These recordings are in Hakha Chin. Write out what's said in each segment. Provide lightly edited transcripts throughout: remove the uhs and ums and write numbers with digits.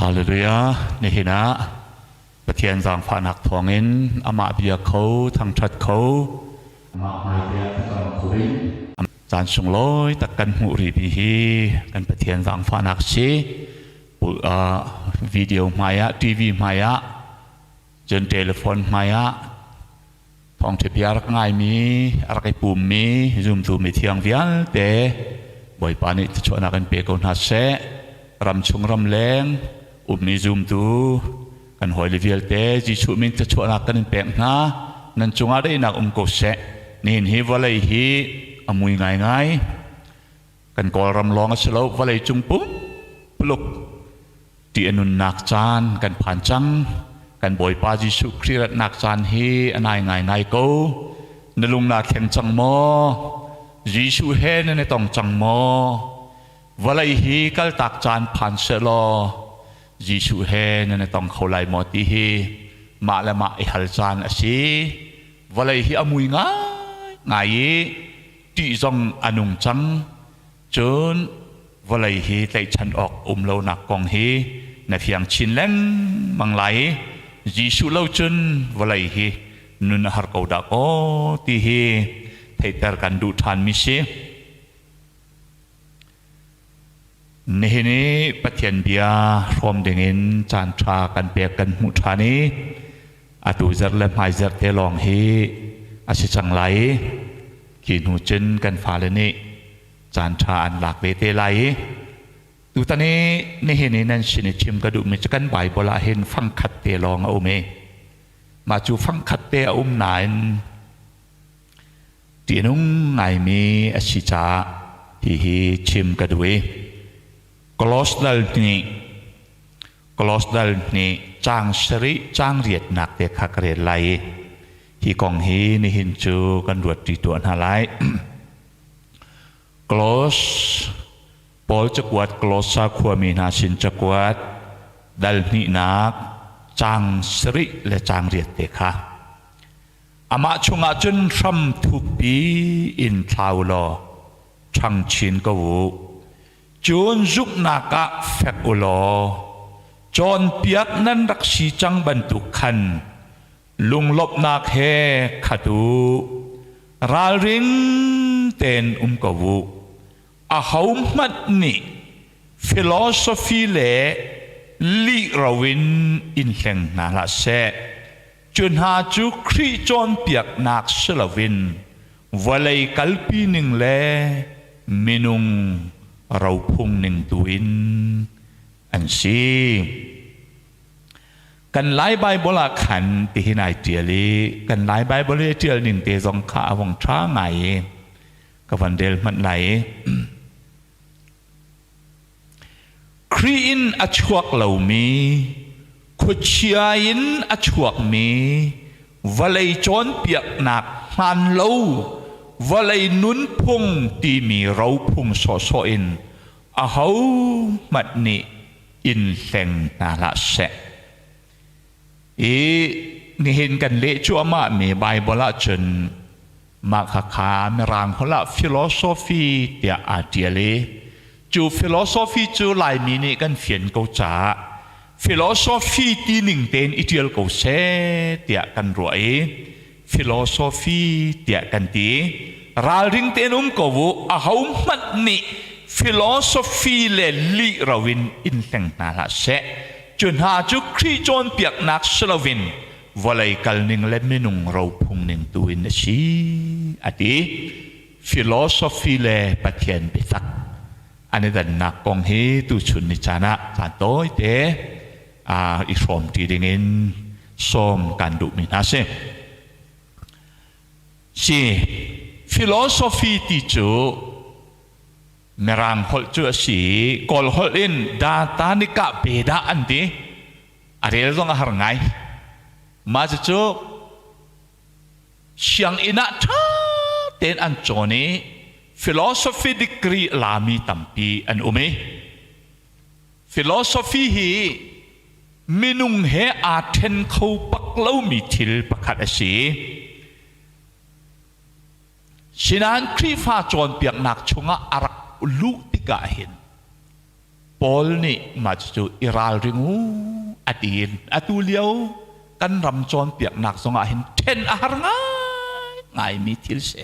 Hallelujah. Nihin ah Pathian zaangfahnak thawngin amah bia kho, thangṭhat kho, amah hmaite ah thlacam kho in caan sunglawi tak kan hmuh rihmi hi kan Pathian zaangfahnak si. Video hmai ah, TV hmai ah, cun telephone hmai ah Thawngṭha bia rak ngaimi, a rak i pummi zumtu mithiang vialte Bawipa nih thluachuahnak in pe ko hna seh. Ramchung ramleng ummi zumtu kan hawile vialte Jesuh min thluachuahnak kan in pek hna. Nan cungah daihnak um ko seh. Nihin hi vawlei hi a mui ngaingai. Kan Kawlram lawng a si lo, vawlei cung pumpuluk ṭih a nunnak caan kan phan cang. Kan Bawipa Jesuh Khrih ratnak caan hi a nai ngaingai ko. Na lung naa thleng cang maw? Jesuh he nan i tong cang maw? Vawlei hi kaltak caan phan sehlaw Jesuh he nan i tong kho lai maw ti hi mah le mah i hal caan a si. Vawlei hi a mui ngaingai i ṭih zong a nung cang. Cun vawlei hi tlaihchan awk um lonak kong hi na fiang chin lengmang lai i Jesuh lo cun vawlei hi nun a har ko dah kaw ti hi theihter kan duh ṭhanmi si. Nihin i Pathian bia hrawm dingin caan ṭha kan pek kan hmuh ṭhan i atu zarh le hmai zarh te lawng hi a si cang lai i khi hnu cun kan fale nih caan ṭha an lak ve te lai i tutan i nihin i nan sin i chim ka duhmi cu kan Baibal ah hin fangkhat te lawng a um i mah cu fangkhat te a um nain ṭihnung ngaimi a si caah hihi chim ka duh i Kolos dal hnih Kolos dal hnih caang sarih caang riatnak te kha ka rel lai i hi kong hi nihin cu kan ruat ṭi tuah hna lai. Kolos Paul cakuat Kolossa khuami hna sin cakuat dal hnihnak caang sarih le caang riat te kha amah chungah cun hram thukpi in thlau law ṭhang chin ko u. Cun zumhnak ah fek u law cawnpiak nan rak si cang bantuk khan lunglawmhnak he khat u. Ralring tein um ko u. Ahohmanh nih philosophy le lih ro in in hleng hna hlah seh. Cu hna cu Khrih cawnpiaknak si loin vawlei kalpi ning le minung rophung ning tu in an si. Kan Lai Baibal ah khan tihin ai ṭial i kan Lai Baibal i a ṭial ning te zong kha a vong ṭha ngai i ka van rel hmanh lai i Khrih in a chuak lomi khuachia in a chuakmi vawlei cawnpiaknak hmaan lo vawlei nunphung timi rophung sawhsawh in ahohmanh nih in hleng hna hlah seh. I nihin kan leh cuahmahmi Baibal ahcun mah khakha Mirang holh ah philosophy tiah aa ṭial i cu philosophy cu Laimi nih kan fian ko caah philosophy ti ning tein i ṭial ko seh tiah kan ruah i philosophy tiah kan ti. Ralring tein um ko u, ahohmanh nih philosophy le lih ro in in hleng hna hlah seh. Cu hna cu Khrih cawnpiaknak si loin vawlei kalning le minung rophung ning tu in a si a ti. Philosophy le Pathian biatak an i dannak kong hi tuchun ni caan ah caan tawite i hrawmṭi dingin sawm kan duhmi hna si. Si philosophy ti cu Mirang holh cu a si i Kawl holh in Datanika Beda an ti. A rel zong a har ngai. Mah cucu sianginn ah ṭha tein an cawn i philosophy degree a lami tampi an um i Philosophy hi minung he aa ṭhen kho bak lomi thil pakhat a si. Sinain Khrihfa cawnpiaknak chungah a rak luh tikah hin Paul nih mah cucu i ralring u a ti in atu lio kan ram cawnpiaknak zongah hin ṭhen a har ngaingaimi thil si.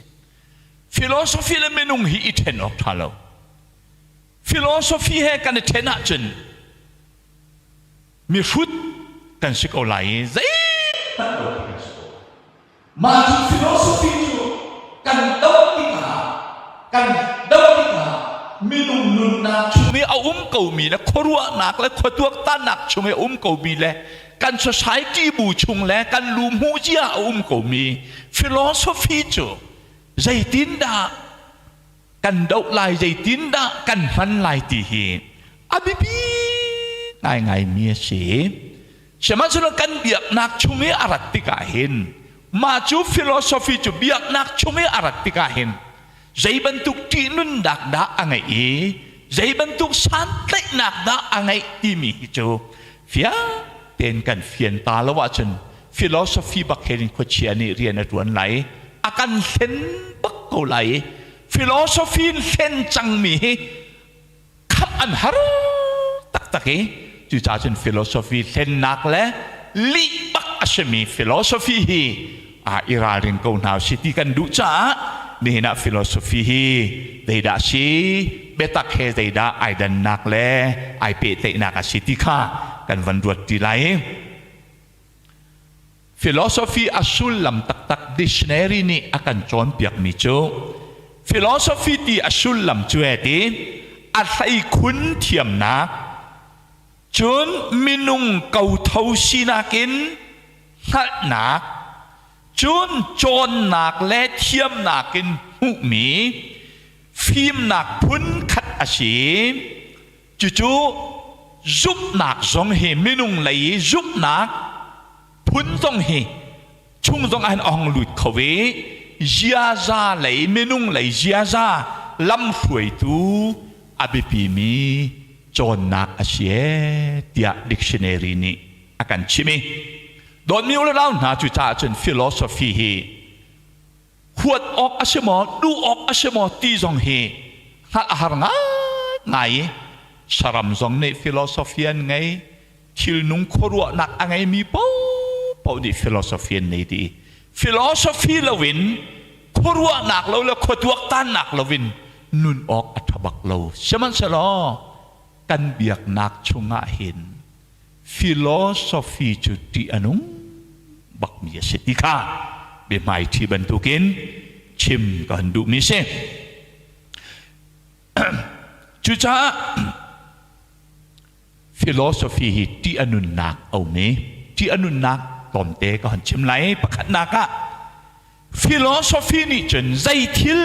Philosophy le minung hi i ṭhen awk ṭha lo. Philosophy he kan i ṭhen ahcun mihrut kan si ko lai i zeihmanh lo kan si ko lai. Mah cu philosophy cu kan doh tikah kan doh tikah minung nunnak chung i a um komi le khuaruahnak le khuatuaktannak chung i a um komi le kan society bu chung le kan lu hmuh cia a um komi philosophy cu zeitindah kan doh lai zeitindah kan hman lai ti hi a biapi ngaingaimi a si. Sihmanhsehlaw kan biaknak chung i a rat tikah hin mah cu philosophy cu biaknak chung i a rat tikah hin zei bantuk ṭihnunnak dah a ngeih i zei bantuk santlaihnak dah a ngeih timi hi cu fiang tein kan fian ta lo ahcun philosophy bak hin khuachia nih rian a ṭuan lai a kan hlen bak ko lai i philosophy in hlen cangmi hi khamh an har taktak i cucaah cun philosophy hlennak le lih bak a simi philosophy hi a i ralring ko hna si ti kan duh caah nihin ah philosophy hi zeidah si biatak he zeidah ai dannak le ai pehtlaihnak a si ti kha kan van ruat ti lai. Philosophy a sullam taktak dictionary nih a kan cawnpiakmi cu philosophy ti a sullam cu he ti a hleikhun thiamnak cun minung kotho sinak in hngalhnak cun cawnnak le thiamnak in hmuhmi fimnak phun khat a si. Cucu zumhnak zong hi minung lei i zumhnak phun zong hi chung zong ah hin a hong lut kho i ziaza lei minung lei ziaza lamhruaitu a biapimi cawnnak a si ee tiah dictionary nih a kan chimh i dawtmi u le nau hna cucaah cun philosophy hi huat awk a si maw duh awk a si maw ti zong hi hngalh a har ngaingai i saram zong nih philosophy an ngei thilnung khuaruahnak a ngeimi paohpaoh nih philosophy an nei dih philosophy loin khuaruahnak lo le khuatuaktannak loin nun awk a ṭha bak lo. Sihmanhsehlaw kan biaknak chungah hin philosophy cu ṭih a nung bakmi a si ti kha biahmaiṭhi bantukin chim ka hun duhmi si. Cucaah philosophy hi ṭih a nunnak a um i ṭih a nunnak tlawmte ka hun chim lai. Pakhatnak ah philosophy nih cun zei thil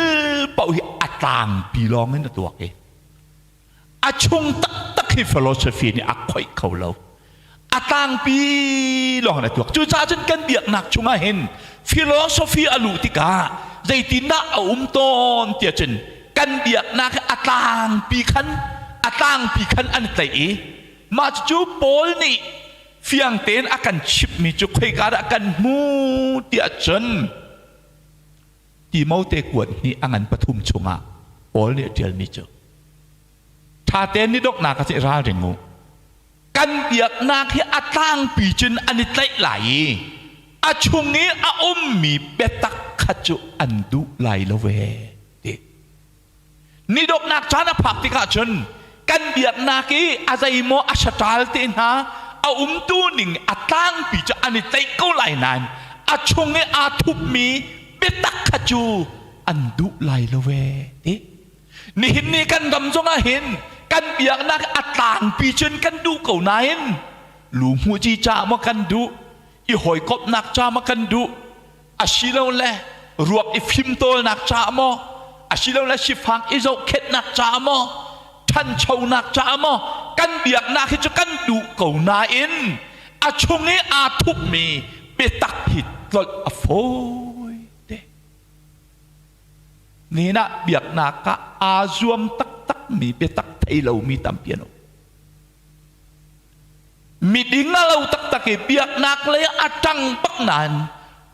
paoh hi a tlangpi lawng in a tuak i a chung taktak hi philosophy nih a khoih kho lo. A tlangpi lawng in a tuak. Cucaah cun kan biaknak chungah hin philosophy a luh tikah zeitindah a um tawn tiah cun kan biaknak hi a tlangpi khan a tlangpi khan an tlaih i mah cucu Paul nih fiang tein a kan chimhmi cu khoika dah kan hmu tiah cun Timote kuat hnih a ngan pathum chungah Paul nih a ṭialmi cu ṭha tein ni donghnak ah ralring u. Kan biaknak hi a tlangpi cun an i tlaih lai i a chung i a ummi biatak kha cu an duh lai lo ve ti. Ni donghnak caan a phak tikah cun kan biaknak i a zeimaw a saṭal te hna a umtu ning a tlangpi cu an i tlaih ko lai nain a chung i aa thupmi biatak kha cu an duh lai lo ve ti. Nihin ni kan ram zongah hin kan biaknak a tlangpi cun kan duh ko nain lu hmuhci ca maw kan duh i hawikomhnak ca maw kan duh asilole ruak i fimtawlnak ca maw asilole sifak i zohkhenhnak ca maw ṭhanchonak ca maw kan biaknak hi cu kan duh ko nain a chung i aa thupmi biatak hi tlolh a fawi te. Nihin ah biaknak ah aa zuam taktakmi biatak thei lomi tampi an um. Miding a lo taktak i biaknak lei a ṭang bak nain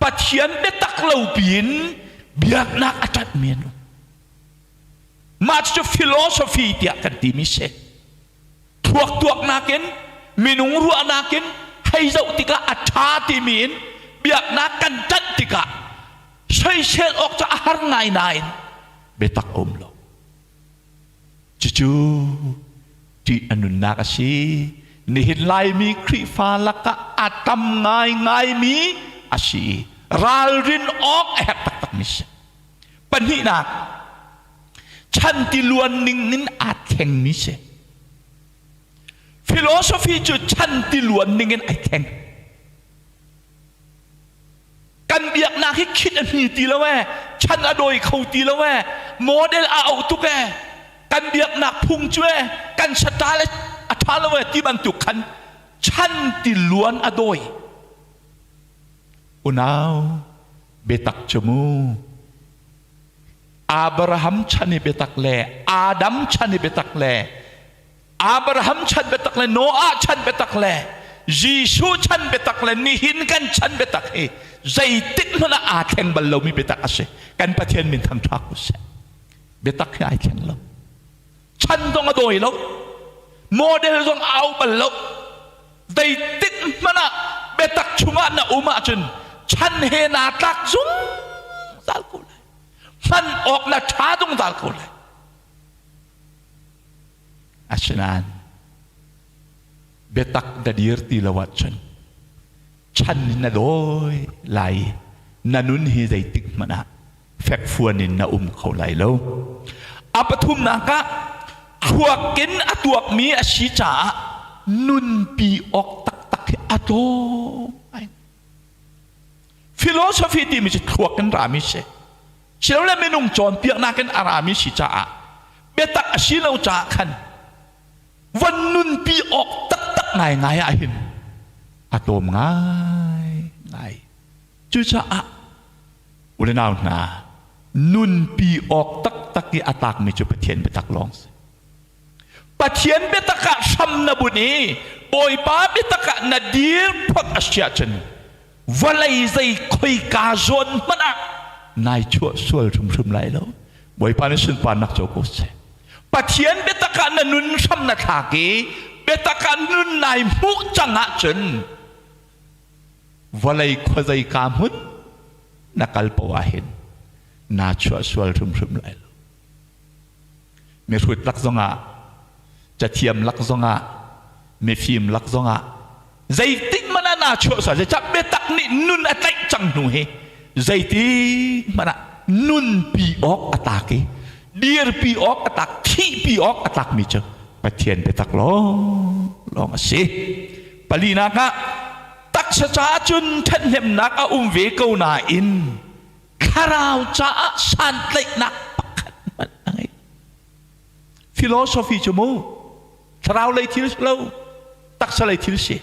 Pathian biatak lo piin biaknak a ṭanhmi an um. Mah cucu philosophy tiah kan timi si. Thluak tuaknak in minung ruahnak in hei zoh tikah a ṭha timi in biaknak kan ṭanh tikah soisel awk cu a har ngai nain biatak a um lo. Cucu ṭih a nunnak a si. Nihin Laimi Khrihfa lakah a tam ngaingaimi a si i ralrin awk a herh taktakmi si. Pahnihnak, chan tiluan ning in aa thlengmi si. Philosophy cu chan tiluan ning in ai thleng. Kan biaknak hi khit a hni ti lo ee, chan a dawi kho ti lo ee, model a auh tuk ee, kan biaknak phung cu ee, kan saṭal a ṭha lo ee ti bantuk khan chan tiluan a dawi. Unau, biatak cu mu Abraham chan i biatak le Adam chan i biatak le Abraham chan biatak le Noah chan biatak le Jesuh chan biatak le nihin kan chan biatak hi zeitik hmanh ah aa thleng bal lomi biatak a si. Kan Pathian min thangṭhat u sih. Biatak hi ai thleng lo. Chan zong a dawi lo. Model zong a au bal lo. Zeitik hmanh ah biatak chungah na um ahcun chan he naa tlak zungzal ko lai. Hman awk na ṭha zungzal ko lai. Asinain biatak na dir ti lo ahcun chan in na dawi lai i na nun hi zeitik hmanh ah fekfuan in na um kho lai lo. A pathumnak ah thluak in a tuakmi a si caah nunpi awk taktak hi a tlawm ngai. Philosophy timi cu thluak in rami si. Silole minung cawnpiaknak in a rami si caah biatak a si lo caah khan van nunpi awk taktak ngaingai ah hin a tlawm ngai ngai. Cucaah u le nau hna nunpi awk taktak i a tlakmi cu Pathian biatak lawng si. Pathian biatak ah hram na bunh i Bawipa biatak ah na dir phot a si ahcun vawlei zei khoika zawn hmanh ah nai chuah sual hrimhrim lai lo. Bawipa nih sunparnak co ko seh. Pathian biatak ah na nun hram na thlak i biatak ah nun nai hmuh cang ahcun vawlei khuazei ka hmun na kal poah ah hin naa chuah sual hrimhrim lai lo. Mihrut lak zongah, cathiam lak zongah, mifim lak zongah zeitik hmanh ah naa chuah sual zeicah biatak nih nun a tlaih cang hnu hi zeitik hmanh ah nunpi awk a tlak i dirpi awk a tlak thihpi awk a tlakmi cu Pathian biatak lawng lawng a si. Palinak ah taksa caah cun ṭhathnemnak a um ve ko nain thlarau caah santlaihnak pakhat hmanh a ngei. Philosophy cu mu thlarau lei thil si lo taksa lei thil si.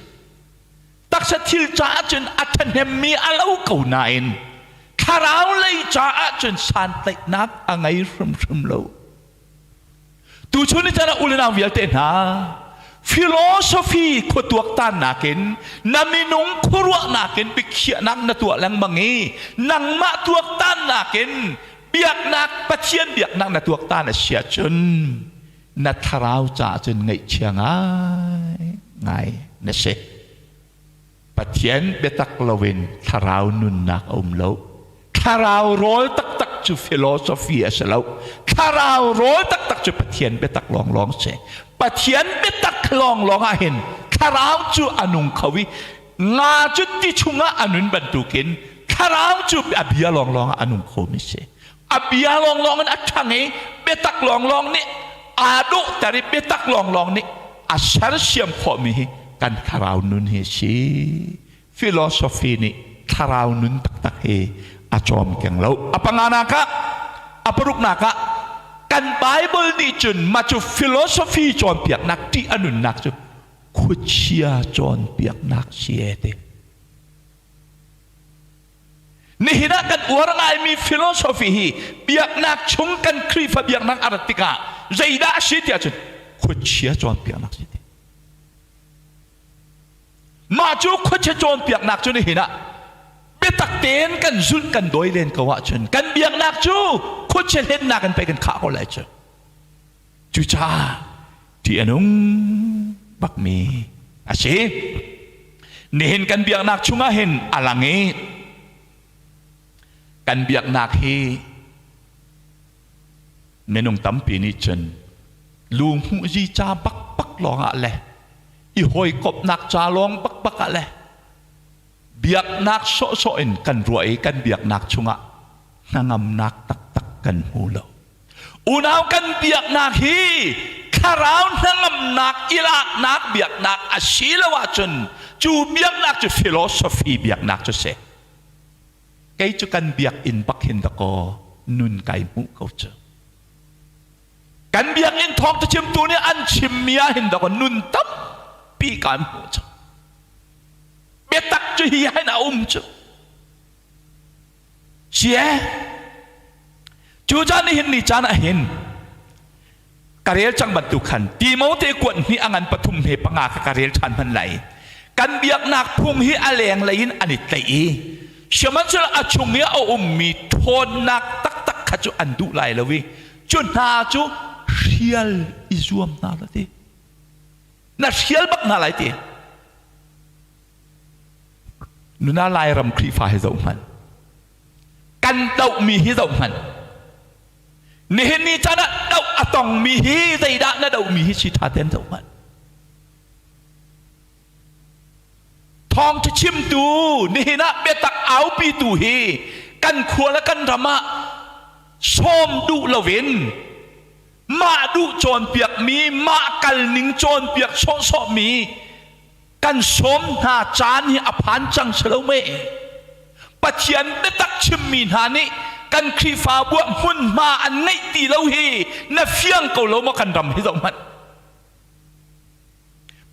Taksa thil caah cun a ṭhahnemmi a lo ko nain thlarau lei caah cun santlaihnak a ngei hrimhrim lo. Tuchun ni caan ah u le nau vialte hna, philosophy khuatuaktannak in na minung khuaruahnak in biakhiahnak na tuah lengmang i nangmah tuaktannak in biaknak Pathian biaknak na tuaktan a si ahcun na thlarau caah cun ngaihchia ngai ngai na si. Pathian biatak loin thlarau nunnak a um lo. Thlarau rawl taktak cu philosophy a si lo. Thlarau rawl taktak cu Pathian biatak lawnglawng si. Pathian biatak lawnglawng ah hin thlarau cu a nung kho i nga cu ti chungah a nun bantukin thlarau cu a bia lawnglawng ah a nung khomi si. A bia lawnglawng in a ṭhang i biatak lawnglawng nih aa dawhter i biatak lawnglawng nih a sersiam khawhmi hi kan thlarau nun hi a si. Philosophy nih thlarau nun taktak hi a cawm keng lo. A panganak ah, a paruknak ah, kan Bible nih cun mah cu philosophy cawnpiaknak ṭih a nunnak cu khuachia cawnpiaknak si e ti. Nihin ah kan uar ngaimi philosophy hi biaknak chung kan Khrihfa biaknak a rat tikah zeidah a si tiah cun khuachia cawnpiaknak si ti. Mah cu khuachia cawnpiaknak cu nihin ah biatak tein kan zulh kan dawi len ko ahcun kan biaknak cu khuachia hlennak in pei kan khah ko lai cu. Cucaah ṭih a nung. bakmi a si. Nihin kan biaknak chungah hin a lang i kan biaknak hi minung tampi nih cun lu hmuhzi ca bakbak lawngah le i hawikomhnak ca lawng bakbak ah le biaknak sawhsawh in kan ruah i kan biaknak chungah hnangamnak taktak kan hmu lo. Unau kan biaknak hi thlarau hnangamnak ilaknak biaknak a si lo ahcun cu biaknak cu philosophy biaknak cu si. Kei cu kan biakinn bak hin dakaw nun kai hmuh ko cu. Kan biakinn thawngtha chimtu nih an chimmi ah hin dakaw nun tampi kaan hmuh cu. Biatak cu hi hin a um cu. Sie. Cu caan nihin ni caan ah hin ka rel cang bantuk khan Timote kuat hnih a ngan pathum he panga kha ka rel ṭhan hman lai. Kan biaknak phung hi a lenglei in an i tlaih i sihmanhsehlaw a chung i a ummi ṭhawnnak taktak kha cu an duh lai lo i cu hna cu hrial i zuam hna la ti. Na hrial bak hna lai ti. Nuna Lairam Khrihfa hi zoh hmanh. Kan dohmi hi zoh hmanh. Nihin ni caan ah doh a tongmi hi zeidah na dohmi hi si ṭha tein zoh hmanh. Thawngṭha chimtu nihin ah biatak aupitu hi kan khua le kan ram ah sawm duh loin mah duh cawnpiakmi mah kalning cawnpiak sawhsawhmi kan sawm hna caan hi a phan cang si lo mei? Pathian biatak chimmi hna nih kan Khrihfabu ah hmunhma an ngeih ti lo hi na fiang ko lo maw kan ram hi zoh hmanh.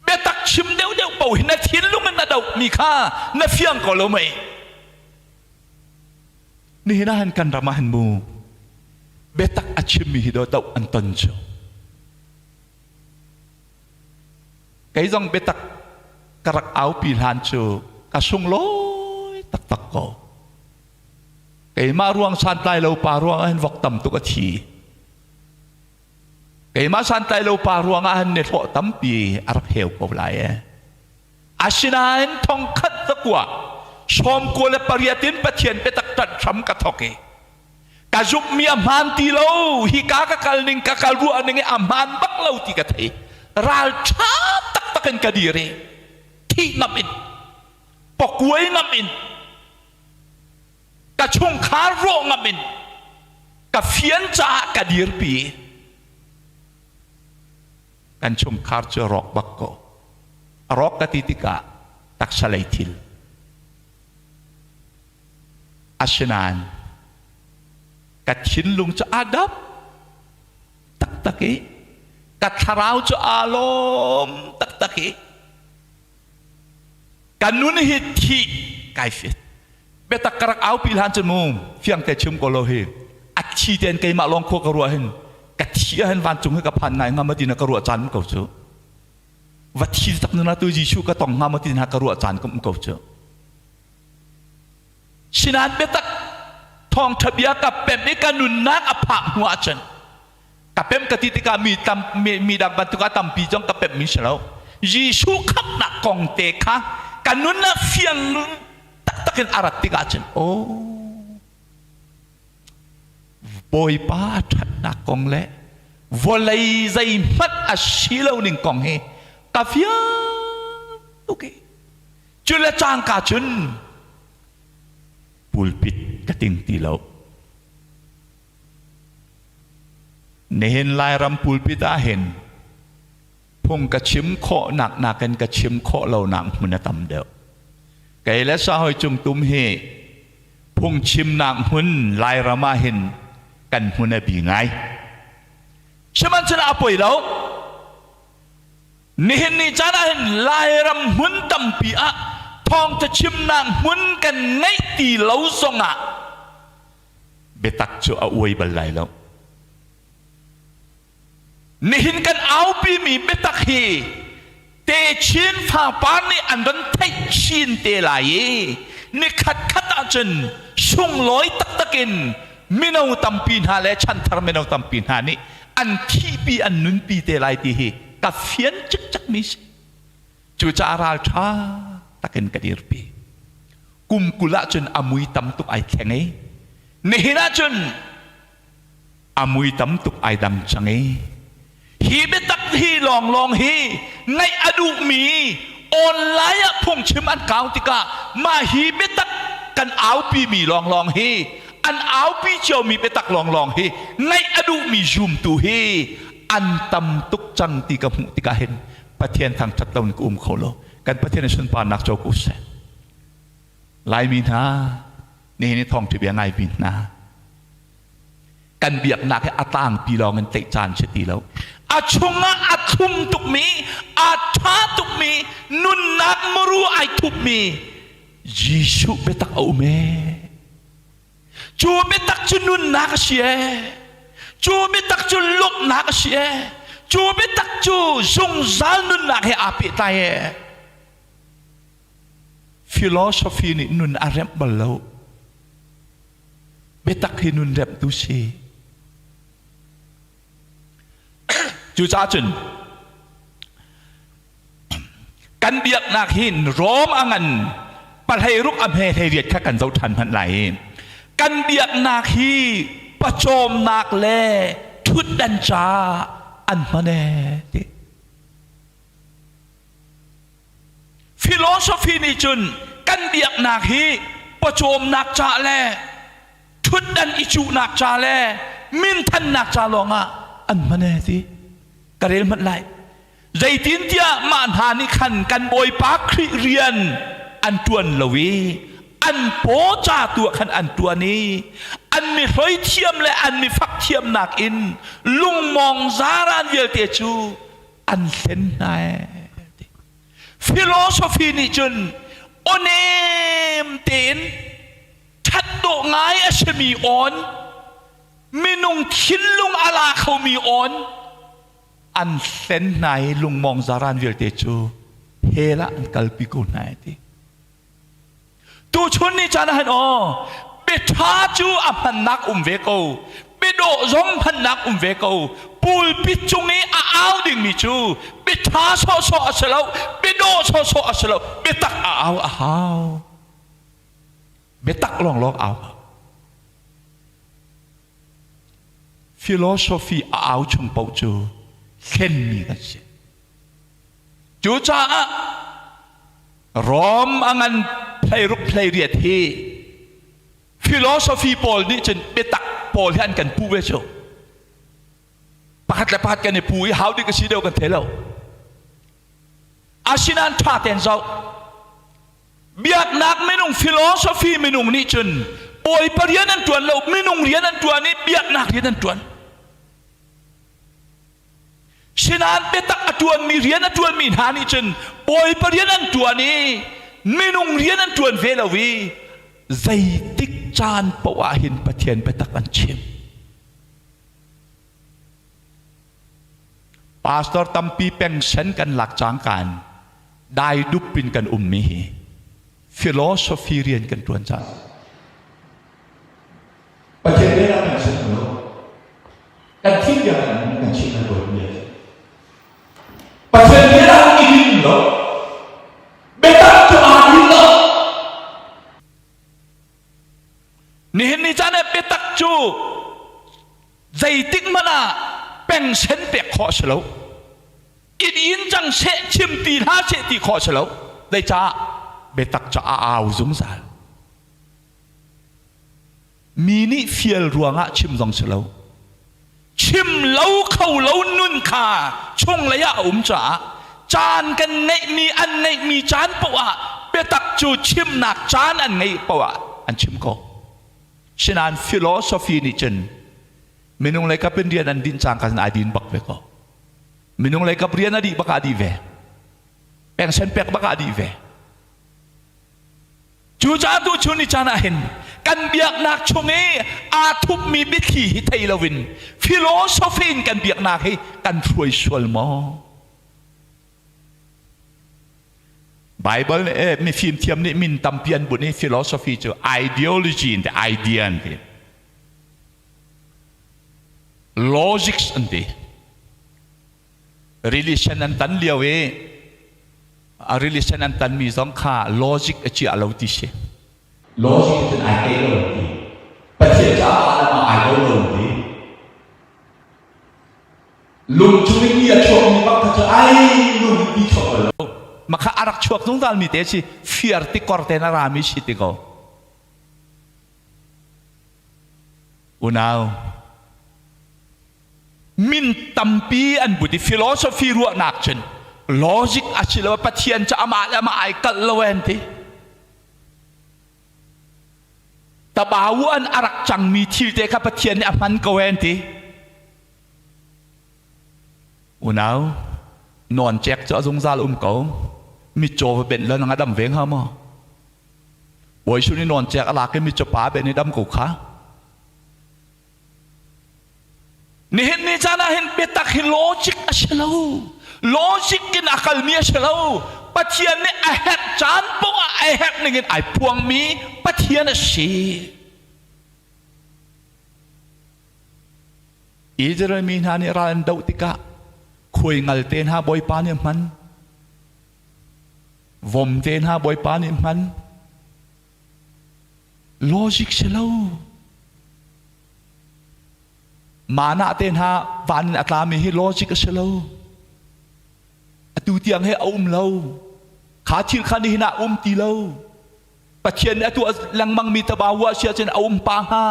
Biatak chim deuhdeuh paoh hi na thinlung in na dohmi kha na fiang ko lo mei? Nihin ah hin kan ram ah hin mu biatak a chimmi hi do doh an ton cu. Kei zong biatak ka rak aupi hlan cu ka sunglawi taktak ko. Keimah ruang santlai lo pa ruang ah hin vok tam tuk a thi. Keimah santlai lo pa ruang ah hin nihlawh tampi a rak heu ko lai e. Asinain thongkhat takua 98 in Pathian biatak ṭanh hram ka thawk i ka zumhmi a hmaan ti lo hika ka kal ning ka kal ruah ning i a hmaan bak lo ti ka thei ral ṭha taktak in ka dir i thih ngam in pakuai ngam in ka chungkhar rawh ngam in ka fian caah ka dirpi kan chungkhar cu rawk bak ko a rawk ka ti tikah taksa lei thil Asinain ka thinlung cu aa dap taktak i ka thlarau cu aa lawm taktak i ka nun hi thih kai fit. Biatak ka rak aupi hlan cun mu fiang te chim ko lo hi a thi tein keimah lawng khua ka ruah hin ka thi ah hin vancung hi ka phan ngai hnga ma ti na ka ruah caan ko cu va thi tak nuna tu Jesuh ka tong hnga ma ti na ka ruah caan ka um ko cu. Sinain biatak thawngṭha bia ka pemh i ka nunnak a phak hnu ahcun ka pemh ka ti tikah mi tam mi, mi dang bantuk ah tampi zong ka pemhmi si lo. Jesuh khamhnak kong te kha ka nunnak fiang taktak in a rat tikah cun aw Bawipa a ṭhatnak kong le vawlei zeihmanh a si lo ning kong hi ka fiang tuk i Cu le cangka cun pulpit ka ting ti lo. Nihin Lairam pulpit ah hin phung ka chim khawhnak nakin ka chim khawh lonak hmun a tam deuh. Kei le Sahoi Cung Tum hi phungchimnak hmun Lairam ah hin kan hmun a bi ngai. Sihmanhsehlaw a poi lo. Nihin ni caan ah hin Lairam hmun tampi ah thawngtha chimnak hmun kan ngeih ti lo zongah biatak cu a uai bal lai lo. Nihin kan aupimi biatak hi techin fapar nih an ron theih chin te lai i nikhat khat ahcun sunglawi taktak in mino tampi hna le chanthar mino tampi hna nih an thihpi an nunpi te lai ti hi ka fian cikcek mi si. Cucaah ralṭha takin ka dirpi. Kum 20 ahcun a mui tam tuk ai thleng i nihin ahcun a mui tam tuk ai dang cang i hi biatak hi lawnglawng hi ngaih a duhmi online ah phungchim an kau tikah mah hi biatak kan aupimi lawnglawng hi an aupi ciomi biatak lawnglawng hi ngaih a duhmi zumtu hi an tam tuk cang ti ka hmuh tikah hin Pathian thangṭhat lo in ka um kho lo. Kan Pathian in sunparnak co ko seh. Laimi hna, nihin i thawngṭha bia ngaimi hna, kan biaknak hi a tlangpi lawng in tlaih caan si ti lo. A chungah a thlum tukmi, a ṭha tukmi, nunnak muru ai thupmi Jesuh biatak a um ee. Cu biatak cu nunnak a si ee. Cu biatak cu lawmhnak a si ee. Cu biatak cu zungzal nunnak he aa pehtlai ee. Philosophy nih nun a remh bal lo. Biatak hi nun remhtu si. Cucaah cun kan biaknak hi Rom a ngan pahleiruk a hme 18 kha kan zoh ṭhan hmanh lai i kan biaknak hi pawcawmnak le ṭhutdan ca an hman ee ti. Philosophy nih cun kan biaknak hi pawcawmnak ca le ṭhutdan i cuhnak ca le minthannak ca lawngah an hman ee ti ka rel hmanh lai. Zeitintiah mah hna nih khan kan Bawipa Khrih rian an ṭuan lo i an paw ca tu ah khan an ṭuan i an mi hloi thiam le an mi fak thiamnak in lungmawng zaran vialte cu an hlen hna ee. Philosophy nih cun awnem tein ṭhat dawh ngai a simi awn minung thinlung a la khomi awn an hlen hna i lungmawng zaran vialte cu hell ah an kalpi ko hna ti. Tuchun ni caan ah hin aw biaṭha cu a hmannak um ve ko biadawh zong hmannak um ve ko pulpit cung i a au dingmi cu biaṭha sawhsawh a si lo biadawh sawhsawh a si lo biatak a au a hau biatak lawnglawng au philosophy a au chung paoh cu hlenmi kan si Cucaah Rom a ngan 16 18 hi philosophy pawl nih cun biatak pawl hi an kan puh ve cu. Pakhat le pakhat kan i pu i hau dik a si deuh kan thei lo. Asinain ṭha tein zoh. Biaknak minung philosophy minung nih cun Bawipa rian an ṭuan lo, minung rian an ṭuan i biaknak rian an ṭuan. Sinain biatak a ṭuanmi rian a ṭuanmi hna nih cun Bawipa rian an ṭuan i minung rian an ṭuan ve lo i zeitik caan paoh ah hin Pathian biatak an chim. Pastor tampi pengsen kan lak cangka in dai dup in kan ummi hi philosophy rian kan ṭuan cang. Pathian rian ah kan chim lo. Kan thih tiang in kan chim lai Bawipa bia cu. Pathian bia ah i din lo. Biatak cu aa din lo. Nihin ni caan ah biatak cu zeitik hmanh ah pengsen pek khawh a si lo. Inn in cang seh chim ti hlah seh ti khawh a si lo. Zeicah biatak cu a au zungzal. Mi nih fial ruangah chim zong si lo. Chim lo kho lo nun kha chunglei ah a um caah caan kan ngeihmi an ngeihmi caan paoh ah biatak cu chimnak caan an ngeih paoh ah an chim ko. Sinain philosophy nih cun minung lei kap in rian an dinh cang kan ai din bak ve ko. Minung lei kap rian a dih bak ah a dih ve. Pension pek bak ah a dih ve. Cucaah tuchun ni caan ah hin kan biaknak chung i aa thupmi biathli hi thei loin philosophy in kan biaknak hi kan hruai sual maw? Bible nih eh, mifim thiam nih min tampi an bunh i philosophy cu ideology an ti, idea an ti. Logics an ti. Religion an tan lio i A rili sen an tanmi zong kha logic a chia lo ti si. Logic cun ai keih lo ti. Pathian caah le mah ai lo lo ti. Lung chung in mi a chuakmi bak kha cu ai lung in ti chuak bal lo. Mah kha a rak chuak zungzal mi te si fiar ti kor te na rami si ti ko. Unau min tampi an but i philosophy ruahnak cun logic a si lo Pathian cu amah le amah ai kalh lo an ti. Tabawu an a rak cangmi thil te kha Pathian nih a hman ko an ti. Unau nawn cek cu a zungzal um ko. Mitcaw va benh lo nang a dam ve hnga maw? Bawi Jesuh nih nawn cek a lak i mitcaw pa ben i dam ko kha. Nihin ni caan ah hin biatak hi logic a si lo. Logic in a kalmi a si lo. Pathian nih a herh caan poah ah a herh ning in ai phuangmi Pathian a si. Israel mi hna nih ral an doh tikah khuai ngal te hna Bawipa nih a hman. Vom te hna Bawipa nih hman. Logic si lo. Manah te hna van in a tlami hi logic a si lo. Atu tiang he a um lo. Kha thil kha nihin ah um ti lo. Pathian nih a tuah lengmang mi tabawa si ahcun a um pa hnga.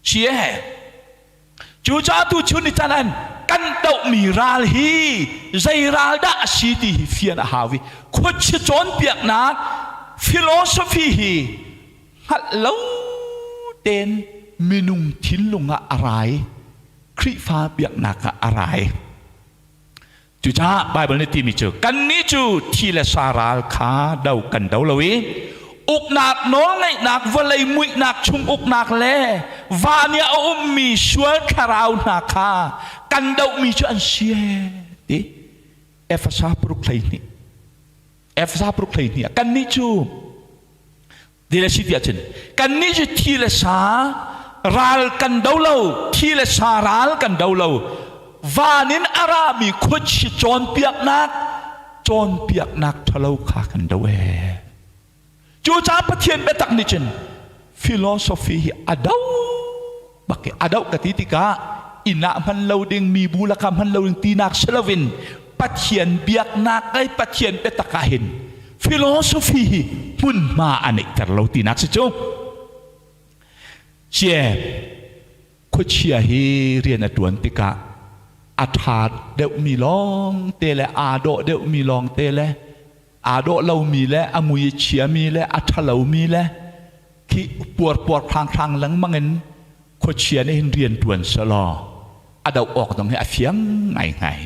Si e. Cucaah tu chun ni can an kan dohmi ral hi zei ral dah a si ti hi fian a hau i khuachia cawnpiaknak philosophy hi hngalh lo tein minung thinlung ah a rai Khrihfa biaknak ah a rai. Cucaah Baibal nih timi cu kannih cu thi le sa ral kha do kan do lo i uknak nawlngeihnak vawlei muihnak chung uknak le van i a ummi sual thlarau hna kha kan dohmi cu an si ti Efesa paruk 12 Efesa paruk 12 ah kannih cu Ti le si ti ahcun kannih cu thi le sa ral kan do lo, thi le sa ral kan do lo. Van in a rami khuachi cawnpiaknak cawnpiaknak ṭhalo kha kan do ee. Cucaah Pathian biatak nih cun philosophy hi a do bak i a doh ka ti tikah inn ah hman lo ding mi bu lakah hman lo ding tinak si loin Pathian biaknak le Pathian biatak ah hin philosophy hi hmunhma a neihter lo tinak si cu. Cie khuachia hi rian a ṭuan tikah a ṭha deuhmi lawng te le aa dawh deuhmi lawng te le aa dawh lomi le a mui a chiami le a ṭhalomi le khi puarpuar hranghrang lengmang in khuachia nih hin rian ṭuan selaw a doh awk dong hi a fiang ngaingai.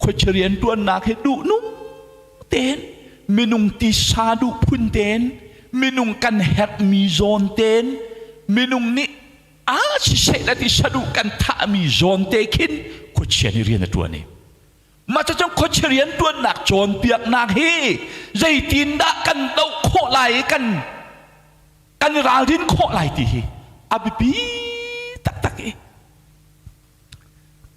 Khuachia rian ṭuannak hi duhnung tein minung tisa duh phun tein minung kan herhmi zawn tein minung nih a siseh le ti saduh kan thahmi zawn te khin khuachia nih rian a ṭuan i mah cucu khuachia rian ṭuannak cawnpiaknak hi zeitindah kan doh khawh lai i kan kan i ralrin khawh lai ti hi a biapi taktak i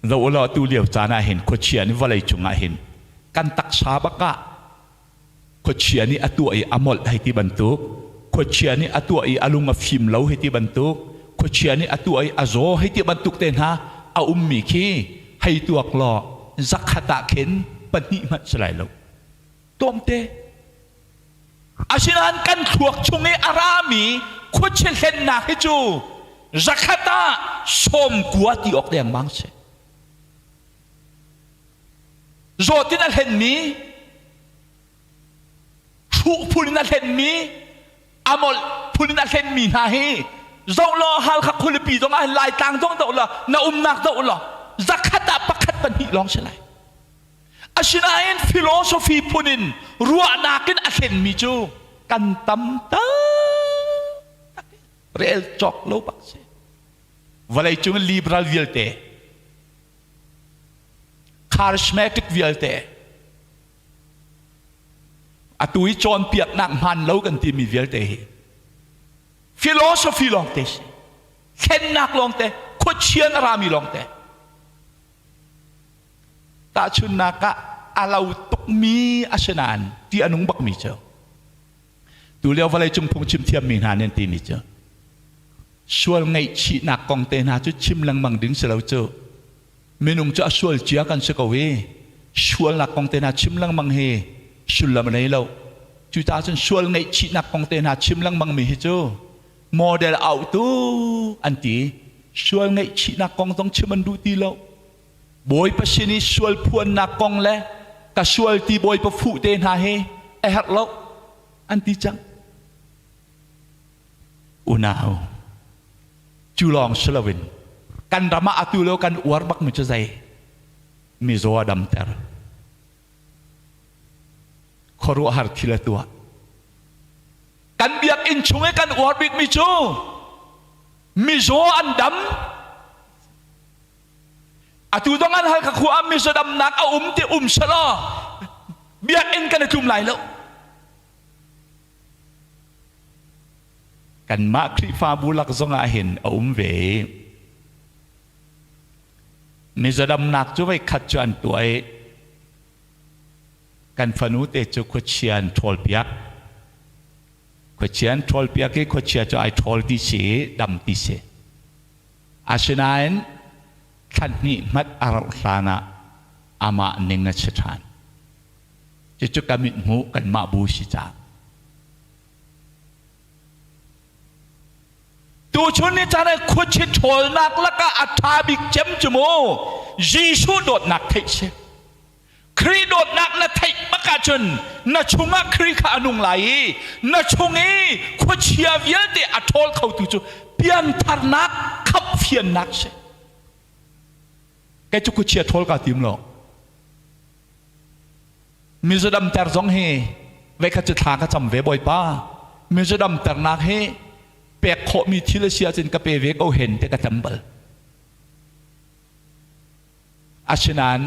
zoh ulaw tu lio caan ah hin khuachia nih vawlei cungah hin kan taksa bak ah khuachia nih a tuah i a molh hei ti bantuk khuachia nih a tuah i a lung a fim lo hei ti bantuk khuachia nih a tuah i a zaw hei ti bantuk te hna a ummi khi hei tuak law zakhat ah khin pahnih hmanh si lai lo tlawmte Asinain kan thluak chung i a rami khuachia hlennak hi cu zakhat ah 90 ti awk dengmang si. Zawt in a hlenmi, hruh phun in a hlenmi, a molh phun in a hlenmi hna hi zoh law Halkha khualipi zong ah hin Laitlang zong zoh law na umnak zoh law zakhat ah pakhat pahnih lawng si lai. Asinain philosophy phun in ruahnak in a thlenmi cu kan tam taktak rel cawk lo bak si. Vawleicung liberal vialte, charismatic vialte, atu i cawnpiaknak hmaan lo kan timi vialte hi philosophy lawngte si. Thlennak lawngte, khuachian a rami lawngte. Tahchunhnak ah. a lo tukmi a si nain ti a nung bakmi cu tu lio vawlei cung phungchim thiammi hna nih an timi cu sual ngaihchihnak kong te hna cu chim lengmang ding si lo cu minung cu a sual cia kan si ko i sualnak kong te hna chim lengmang hi sullam a nei lo. Cucaah cun sual ngaihchihnak kong te hna chim lengmang mi hi cu model autu an ti. Sual ngaihchihnak kong zong chim an duh ti lo. Bawipa sin i sual phuannak kong le ka sual ti Bawipa fuh te hna hi a herh lo an ti cang. Unau, cu lawng si loin kan ram ah atu lo kan uar bak mi cu zei? Mizaw a damter. Khuaruahhar thil a tuah. Kan biakinn chung i kan uar bikmi cu mizaw an dam. Atu dong an hal ka khua ah mizaw damnak a um ti um selaw biakinn kan i tlum lai lo. Kanmah Khrihfabu lak zong ah hin a um ve i mizadamnak cu voi khat cu an tuah i kan fanu te cu khuachia an ṭhawlpiak. Khuachia an ṭhawlpiak i khuachia cu ai ṭhawl ti si i dam ti si. Asinain thla hnih hmat a rauh hlan ah amah ning a si ṭhan. Cucu ka mithmuh kanmah bu si caah. Tuchun ni caan ah khuachi ṭhawlnak lakah a ṭha bik cem cu mu Jesuh dawtnak theih si. Khrih dawtnak na theih bak ahcun na chungah Khrih kha a nung lai i na chung i khuachia vialte a ṭhawl khotu cu piantharnak khamhfiannak si. Kei cu khuachia ṭhawl kaa tim lo. Mizodamter zong hi veikhat cu thla ka cam ve Bawipa. Mizodamternak hi pek khawhmi thil a si ahcun ka pe ve ko hen te ka cam bal. Asinain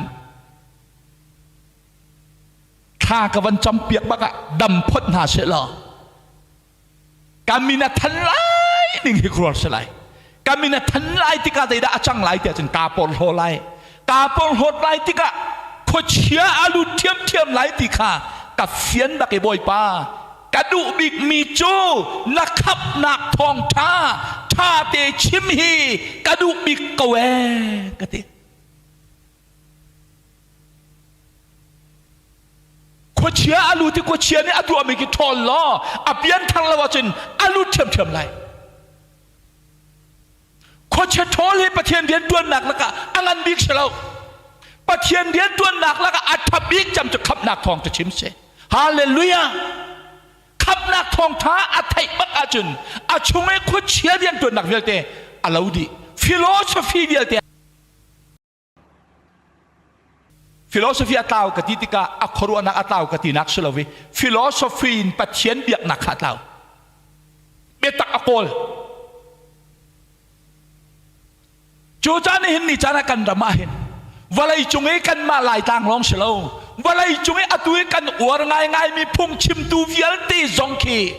thla ka van campiak bak ah dam phot hna seh law ka min a than lai ning hi khuar si lai. Ka min a than lai tikah zeidah a cang lai tiah cun kaa porhlaw lai. Kaa porhlawt lai tikah khuachia a lut ṭhiamṭhiam lai ti kha ka fian bak i Bawipa ka duh bikmi cu na khamhnak thawngṭha ṭha te chim hi ka duh bik ko ee ka ti. Khuachia a lut i khuachia nih a tuahmi khi ṭhawl law a pianthar lo ahcun a lut ṭhiamṭhiam lai. Khuachia ṭhawl hi Pathian rianṭuannak lakah a ngan bik si lo. Pathian rianṭuannak lakah a ṭha bik cem cu khamhnak thawng cu chim si. Hallelujah! Khamhnak thawngṭha a theih bak ahcun a chung i khuachia rianṭuannak vialte a lo dih. Philosophy vialte Philosophy a tlau ka ti tikah a khuaruahnak a tlau ka tinak si lo i philosophy in Pathian biaknak kha a tlau. Biatak a kawl. Cu caan hin ni caan ah kan ram ah hin vawlei cung i kanmah Laitlang lawng si lo vawlei cung i atu i kan uar ngaingaimi phungchimtu vialte zong khi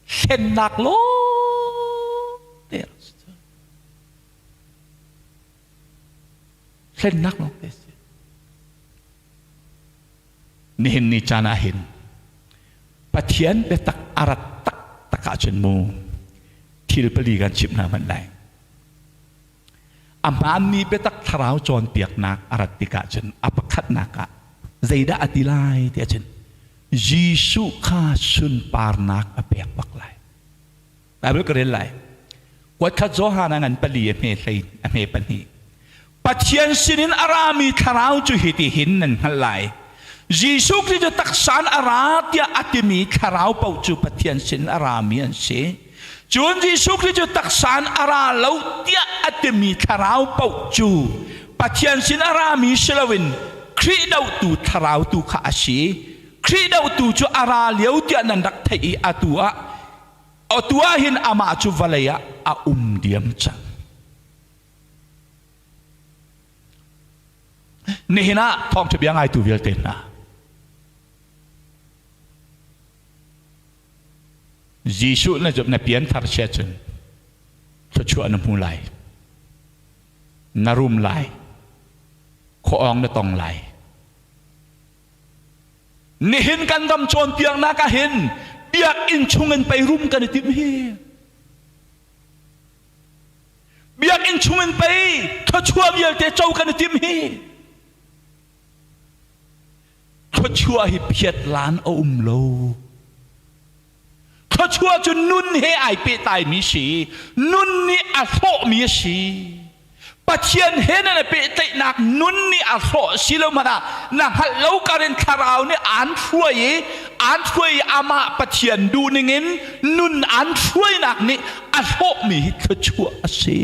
hlennak lawng te Hlennak lawngte a si. Nihin ni caan ah hin Pathian biatak a rat taktak ahcun mu thil pali kan chimh hna hmanh lai. A hmaanmi biatak thlarau cawnpiaknak a rat tikah cun a pakhatnak ah zeidah a ti lai ti ahcun Jesuh kha sunparnak a pek bak lai. Bible ka rel lai. Kuatkhat Johan a ngan pali a hme hlei a hme pahnih. Pathian sinin a rami thlarau cu hiti hin nan hngalh lai. Jesuh Khrih cu taksa in a ra tiah a timi thlarau paoh cu Pathian sin a rami an si. Cun Jesuh Khrih cu taksa in a ra lo tiah a timi thlarau paoh cu Pathian sin a rami si loin Khrih dohtu thlarau tu kha a si. Khrih dohtu cu a ra lio tiah nan rak theih i atu ah Atu ah hin amah cu vawlei ah a um diam cang. Nihin ah thawngṭha bia ngaitu vialte hna, Jesuh na na pianthar sia cun thluachuah na hmu lai, na rum lai, khuaawng na tong lai. Nihin kan ram cawnpiaknak ah hin biakinn chung in pei rum kan i timh hi. Biakinn chung in pei thluachuah vialte co kan i timh hi. Thluachuah hi phiat lan a um lo. Thluachuah cu nun he ai pehtlaimi si. Nun nih a hlawhmi a si. Pathian he nan i pehtlaihnak nun nih a hrawh si lo hmanh ah na hngalh lo kar in thlarau nih aan hruai i aan hruai i amah Pathian duh ningin nun aan hruainak nih a hlawhmi hi thluachuah a si.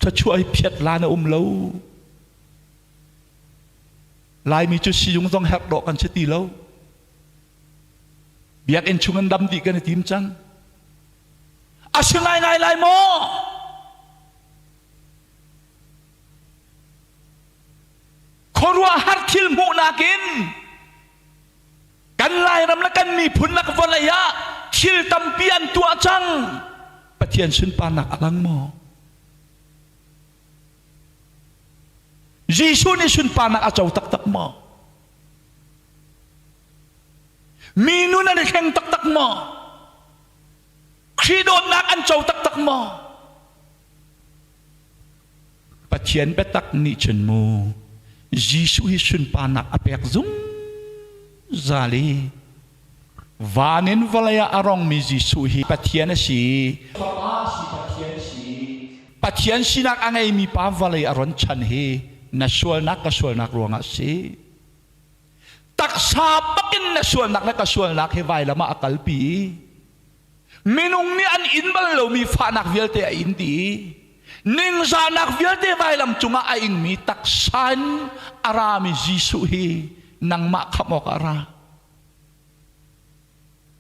Thluachuah hi phiat lan a um lo. Laimi cu sizung zong herh dawh kan si ti lo. Biakinn chung in dam dih kan i tim cang. A si ngaingai lai maw? Khuaruahhar thil hmuhnak in kan Lairam le kan miphun lak vawlei ah thil tampi an tuah cang. Pathian sunparnak a lang maw? Jesuh nih sunparnak a co taktak maw? Mi nun an i thleng taktak maw? Khrih dawtnak an co taktak maw? Pathian biatak nih cun mu Jesuh hi sunparnak a pek zungzal i van in vawlei ah a rongmi Jesuh hi Pathian a si. Fapa si Pathian a si. Pathian sinak a ngeimi pa vawlei a ron chan hi na sualnak ka sualnak ruangah a si. Taksa bakin na sualnak le ka sualnak hi vailam ah a kalpi i minung nih an in bal lomi fahnak vialte a in dih i ningzahnak vialte vailam cungah a ingmi taksa in a rami Jesuh hi nangmah khamh awk a ra.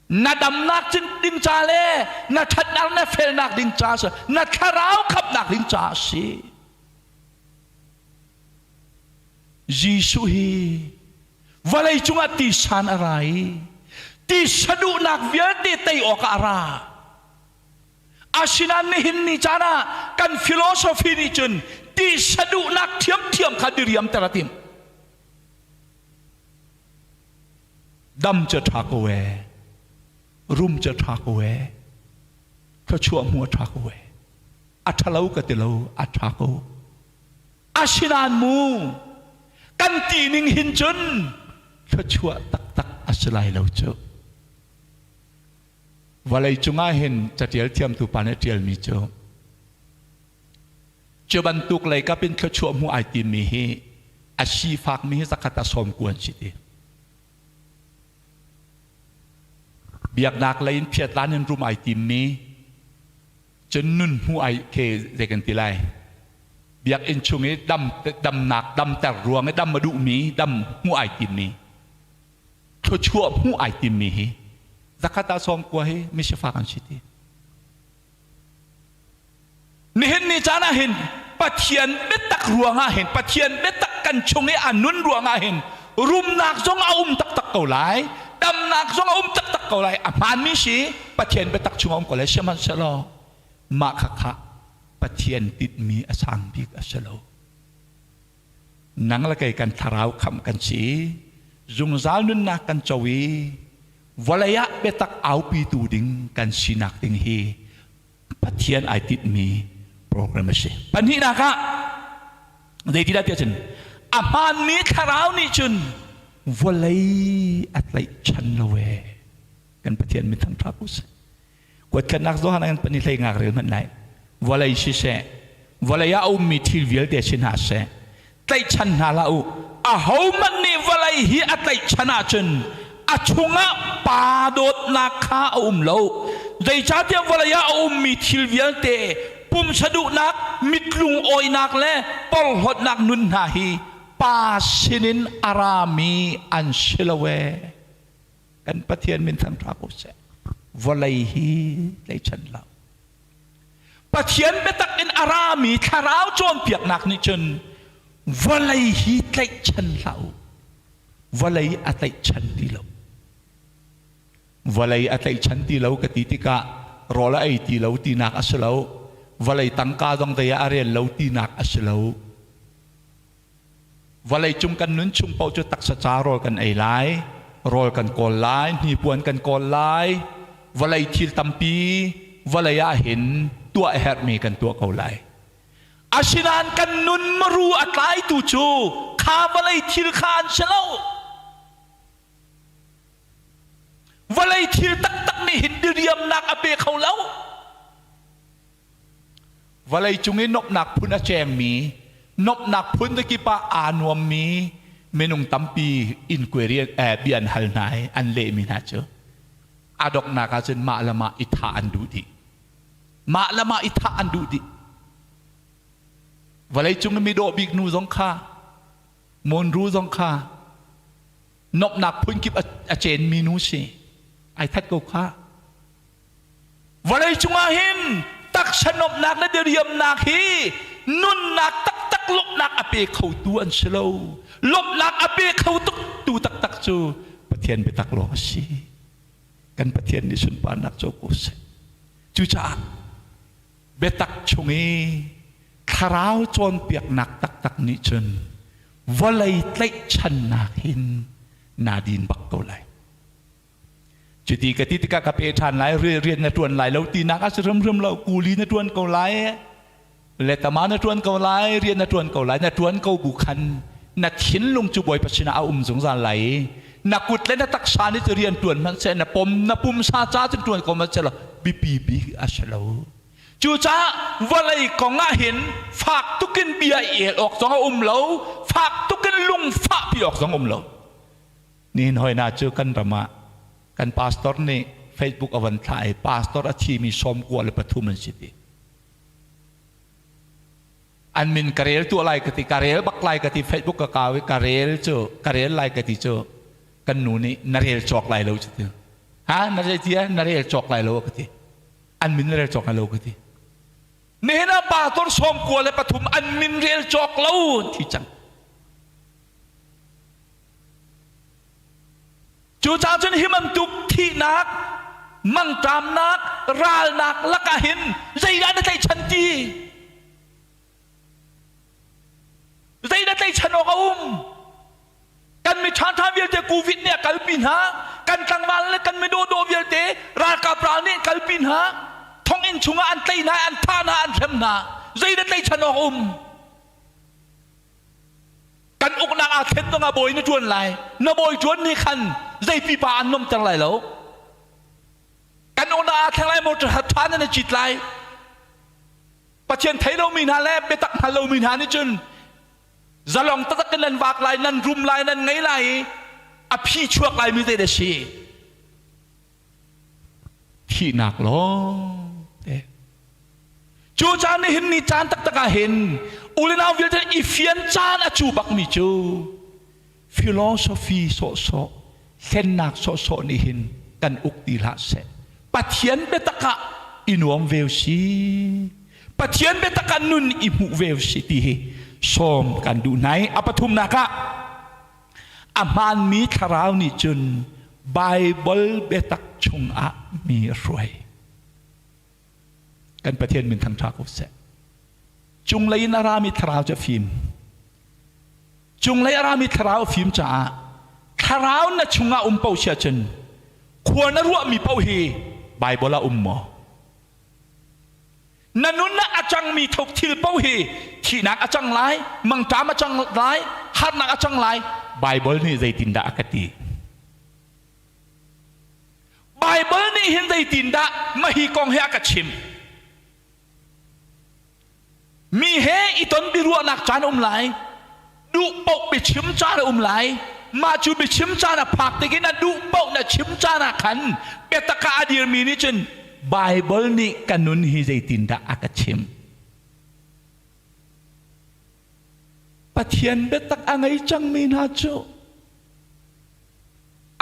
Na damnak ding ca le na ṭhatnak na felnak ding ca na thlarau khamhnak ding ca a si. Jesuh hi vawlei cungah tisan a ra i tisa duhnak vialte tei awkah a ra. Asinain nihin ni caan ah kan philosophy nih cun tisa duhnak ṭhiamṭhiam kha diriamter a timh. Dam cu ṭha ko ee, rum cu ṭha ko ee, thluachuah hmuh a ṭha ko ee. A ṭhalo ka ti lo, a ṭha ko. Asinain mu kan ti ning hin cun thluachuah taktak a si lai lo cu. Vawlei cungah hin catial thiamtu pa nih a ṭialmi cu cu bantuk leikap in thluachuah hmuh ai timmi hi a sifakmi hi zakhat a sawm kuan si ti. Biaknak lei in phiatlan in rum ai timmi cun nun hmu ai ke zei kan ti lai biakinn chung i dam damnak damter ruang i dam a duhmi dam hmuh ai timmi thluachuah hmuh ai timmi hi zakhat ah sawm kua hi misifak an si ti nihin ni caan ah hin Pathian biatak ruangah hin Pathian biatak kan chung i a nun ruangah hin rumnak zong a um taktak ko lai damnak zong a um taktak ko lai a hmaanmi si Pathian biatak chung a um ko lai sihmanhsehlaw mah khakha Pathian tinhmi a sang bik a si lo nang le kei kan thlarau khamh kan si zungzal nunnak kan co i vawlei ah biatak aupitu ding kan sinak ding hi Pathian ai tinhmi program a si. Pahnihnak ah zeitidah tiah cun a hmaanmi thlarau nih cun vawlei a tlaihchan lo ee. Kan Pathian min thangṭhat u sih. Kuatkhatnak Johan kan pan i hlei ngak rel hmanh lai. Vawlei siseh, vawlei ah a ummi thil vialte si hna seh, tlaihchan hna hlah u. Ahohmanh nih vawlei hi a tlaihchan ahcun a chungah pa dawtnak kha a um lo. Zeicahtiah vawlei ah a ummi thil vialte pumsa duhnak, mitlung awinak le porhlawtnak nun hna hi pa sinin a rami an si lo ee. Kan Pathian min thangṭha ko seh. Vawlei hi tlaihchan lo. Pathian biatak in a rami thlarau cawnpiaknak nih cun vawlei hi tlaihchan hlah u. Vawlei a tlaihchan ti lo. Vawlei a tlaihchan ti lo ka ti tikah rawl a ei ti lo tinak a si lo. Vawlei tangka zong zei ah a rel lo tinak a si lo. Vawleicung kan nun chung paoh cu taksa ca rawl kan ei lai, rawl kan kawl lai, hnipuan kan kawl lai, vawlei thil tampi vawlei ah hin tuah a herhmi kan tuah ko lai. Asinain kan nun maru a tlaitu cu kha vawlei thil kha an si lo. Vawlei thil taktak nih hin diriamnak a pe kho lo. Vawlei cung i nuamhnak phun a chengmi, nuamhnak phun kip ah aa nuammi minung tampi inquiry eh, bia an hal hna i an lehmi hna cu a donghnak ahcun mah le mah i thah an duh dih. Mah le mah i thah an duh dih. Vawlei cung i midawh bik nu zong kha, Monru zong kha nuamhnak phun kip a cenmi nu si. Ai that ko kha. Vawlei cungah hin taksa nuamhnak le diriamnak hi nunnak taktak lawmhnak a pe khotu an si lo. Lawmhnak a pe kho tuk tu taktak cu Pathian biatak lawng a si. Kan Pathian nih sunparnak co ko seh. Cucaah biatak chung i thlarau cawnpiaknak taktak nih cun vawlei tlaihchannak hin naa din bak ko lai. Cuti ka ti tikah ka pe ṭhan lai, rian na ṭuan lai lo tinak a si hrimhrim lo. Kuli na ṭuan ko lai, letama na ṭuan ko lai, rian na ṭuan ko lai, na ṭuan ko bu khan na thinlung cu Bawipa sinah a um zungzal lai i na kut le na taksa nih cu rian ṭuan hmanh seh, na pom na pumsa ca cun ṭuan ko hmanh seh law biapi bik a si lo. Cucaah vawlei kong ah hin fak tukin bia i el awk zong a um lo, fak tukin lungfahpi awk zong a um lo. Nihin hoi hna cu kan ram ah kan pastor nih Facebook a van thlah i pastor a thimi 93 an si ti. An min ka rel tuah lai ka ti, ka rel bak lai ka ti, Facebook ka kau i ka rel cu, ka rel lai ka ti cu kan nu nih na rel cawk lai lo cu ti. Ha na rel ti na rel cawk lai lo ka ti. An min na rel cawk lai lo ka ti. Nihin ah pastor 93 an min rel cawk lo thi cang. Cucaah cun hi bantuk thihnak, mangṭamnak, ralnak lakah hin zeidah na tlaihchan ti? Zeidah tlaihchan awk a um? Kan mi ṭhaṭha vialte COVID nih a kalpi hna. Kan tlangval le kan midawdawh vialte ralkap ral nih kalpi hna. Thonginn chungah an tlaih hna, an thah hna, an hrem hna. Zeidah tlaihchan awk a um? Kan uknak aa thlen zongah bawi na ṭuan lai. Na bawi ṭuan nih khan zei pipa an nomter lai lo. Kan uknak aa thleng lai maw ṭha nan i cit lai. Pathian thei lomi hna le biatak hngal lomi hna nih cun zalong taktak in nan vak lai, nan rum lai, nan ngei lai i a phi chuak laimi zei dah si? Thihnak lawng te. Cu caan nih hin ni caan taktak ah hin ulenau vialte i fian caan a cu bakmi cu philosophy sawhsawh hlennak sawhsawh nih hin kan uk ti hlah seh. Pathian biatak ah i nuam ve si. Pathian biatak ah nun i hmuh ve si ti hi sawm kan duh hna i a pathumnak ah A hmaanmi thlarau nih cun Baibal biatak chungah mi a hruai. Kan Pathian min thangṭha ko seh. Cunglei in a rami thlarau cu a fim. Cunglei a rami thlarau a fim caah thlarau na chungah um paoh si ahcun khua na ruahmi paoh hi Baibal ah um maw? Na nun ah a cangmi thok thil paoh hi thihnak a cang lai, mangṭam a cang lai, harnak a cang lai. Baibal nih zeitindah a ka ti? Baibal nih hin zeitindah mahi kong hi a ka chimh? Mi he i ton biaruahnak caan um lai, duh paoh biachim caan a um lai. Mah cu biachim caan a phak tik in a duh paoh na chim caan ah khan biatak ah a dirmi nih cun Baibal nih ka nun hi zeitindah a ka chimh? Pathian biatak a ngei cangmi hna cu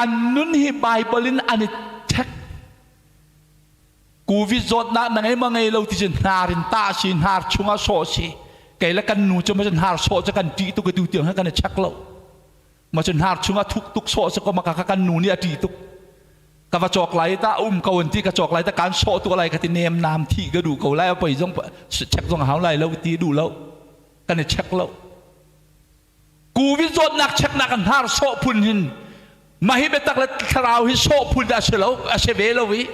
an nun hi Baibal in an i ṭhek. Covid zawtnak na ngei ma ngei lo ti cu hnar in tah si, hnar chungah sawh si. Kei le kan nu cu ma cu hnar sawh cu kan ṭih tuk i tu tiang kan i check lo. Ma cu hnar chungah thuk tuk sawh si ko ma ka kan nu nih a ṭih tuk. Ka va cawk lai ta um ko an ti ka cawk lai ta kan sawh tuk lai ka ti nem nam thi ka duh ko lai poi zong check zong hau lai lo ti duh lo. Kan i check lo. Covid zawtnak cheknak an hnar sawh phun hin mah hi biatak le thlarau hi sawh phun a si lo a si ve lo i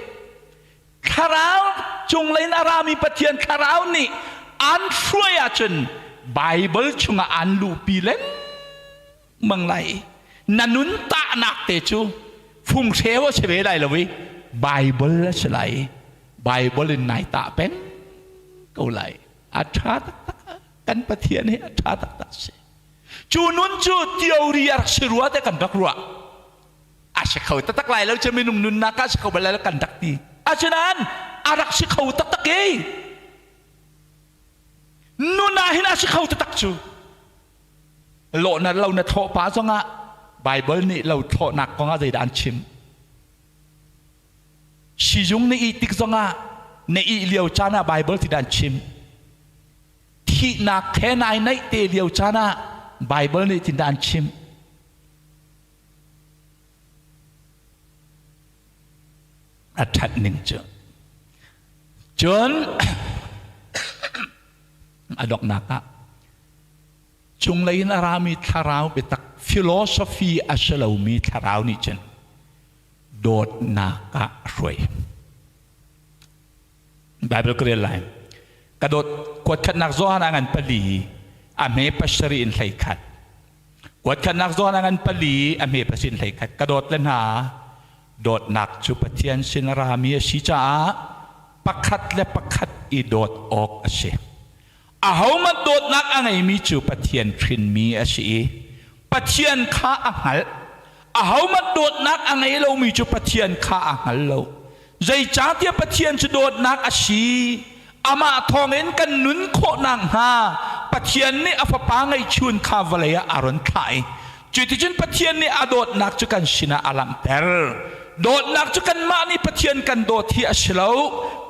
thlarau cunglei in a rami Pathian thlarau nih an hruai ahcun Bible chungah an luhpi lengmang lai na nun tahnak te cu funghreu a si ve lai lo i Bible a si lai Bible in nai tah peng ko lai a ṭha taktak kan Pathian hi a ṭha taktak si cu nun cu theory a rak si rua te kan rak ruah a si kho taktak lai lo cu minung nunnak ah si kho bal lai lo kan rak ti asinain a rak si kho taktak i nun ah hin a si kho taktak cu lawh na lo na thlawh pa zongah Bible nih lo thlawhnak kong ah zeidah an chim Sizung na ih tik zongah na ih lio caan ah Bible ti dah an chim. Thihnak he nai naih te lio caan ah Bible nih tin dah an chim. A ṭhat ning cu. Cun a donghnak ah cunglei in a rami thlarau biatak philosophy a si lomi thlarau nih cun dawtnak ah a hruai. Bible ka rel lai. Ka dawt kuatkhatnak Johan ah ngan pali a hme pasarih in hlei khat. Kuatkhatnak Johan ah ngan pali a hme pasarih in hlei khat. Ka dawt le hna dawtnak cu Pathian sin a rami a si caah pakhat le pakhat i dawt awk a si. Ahohmanh dawtnak a ngeimi cu Pathian hrinmi a si i Pathian kha a hngalh. Ahohmanh dawtnak a ngei lomi cu Pathian kha a hngal lo. Zeicahtiah Pathian cu dawtnak a si. Amah thawngin kan nun khawh nakhnga Pathian nih a Fapa ngeihchun kha vawlei ah a run thlah i cuticun Pathian nih a dawtnak cu kan sinah a langhter. Dawtnak cu kanmah nih Pathian kan dawt hi a si lo.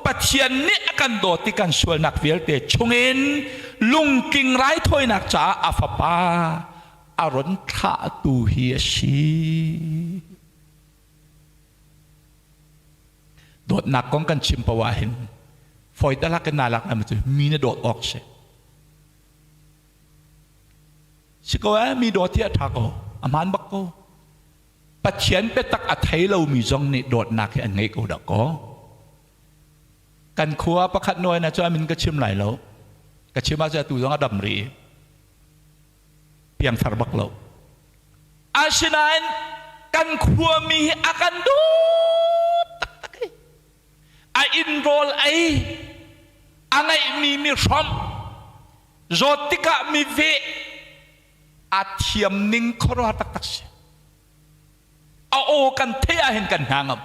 Pathian nih a kan dawt i kan sualnak vialte chungin lungtling raithawinak caah a Fapa a run thlahtu hi a si. Dawtnak kong kan chim paoh ah hin fawi talak in naa lak na cu mi na dawt awk si. Si ko eh mi dawt hi a ṭha ko, a hmaan bak ko. Pathian biatak a thei lomi zong nih dawtnak hi an ngei ko dah kaw. Kan khua pakhat nawi na cu a min ka chim lai lo. Ka chim ahcun atu zong a dam rih. Piangthar bak lo. Asinain kan khuami hi a kan dawt taktak i a inn rawl ei a ngeihmi mi hrawmh zawt tikah mi veh a thiam ning khuaruahhar taktak si. A aw kan theih ahhin kan hna ngam.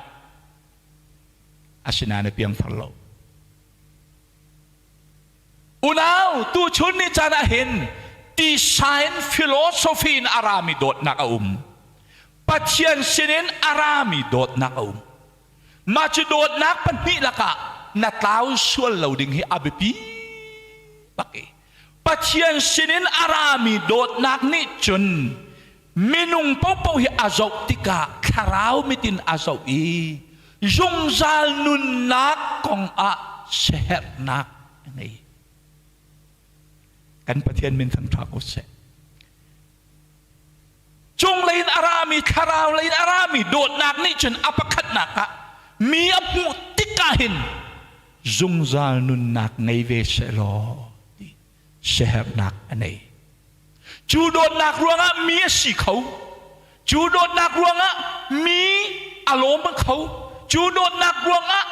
Asinain a piangthar lo. Unau, tuchun ni caan ahhin tisa in philosophy in a rami dawtnak a um. Pathian sinin a rami dawtnak a um. Mah cu dawtnak pahnih lakah na tlau sual lo ding hi a biapi bak i Pathian sinin a rami dawtnak nih cun minung paohpaoh hi a zoh tikah thlarau mit in a zoh i zungzal nunnak kong ah siaherhnak a ngei. Kan Pathian min thangṭha ko seh. Cunglei in a rami thlarau lei in a rami dawtnak nih cun a pakhatnak ah mi a hmuh tikah hin zungzal nunnak ngei ve sehlaw ti siaherhnak a nei. Cu dawtnak ruangah mi a si kho. Cu dawtnak ruangah mi a lawm kho. Cu dawtnak ruangah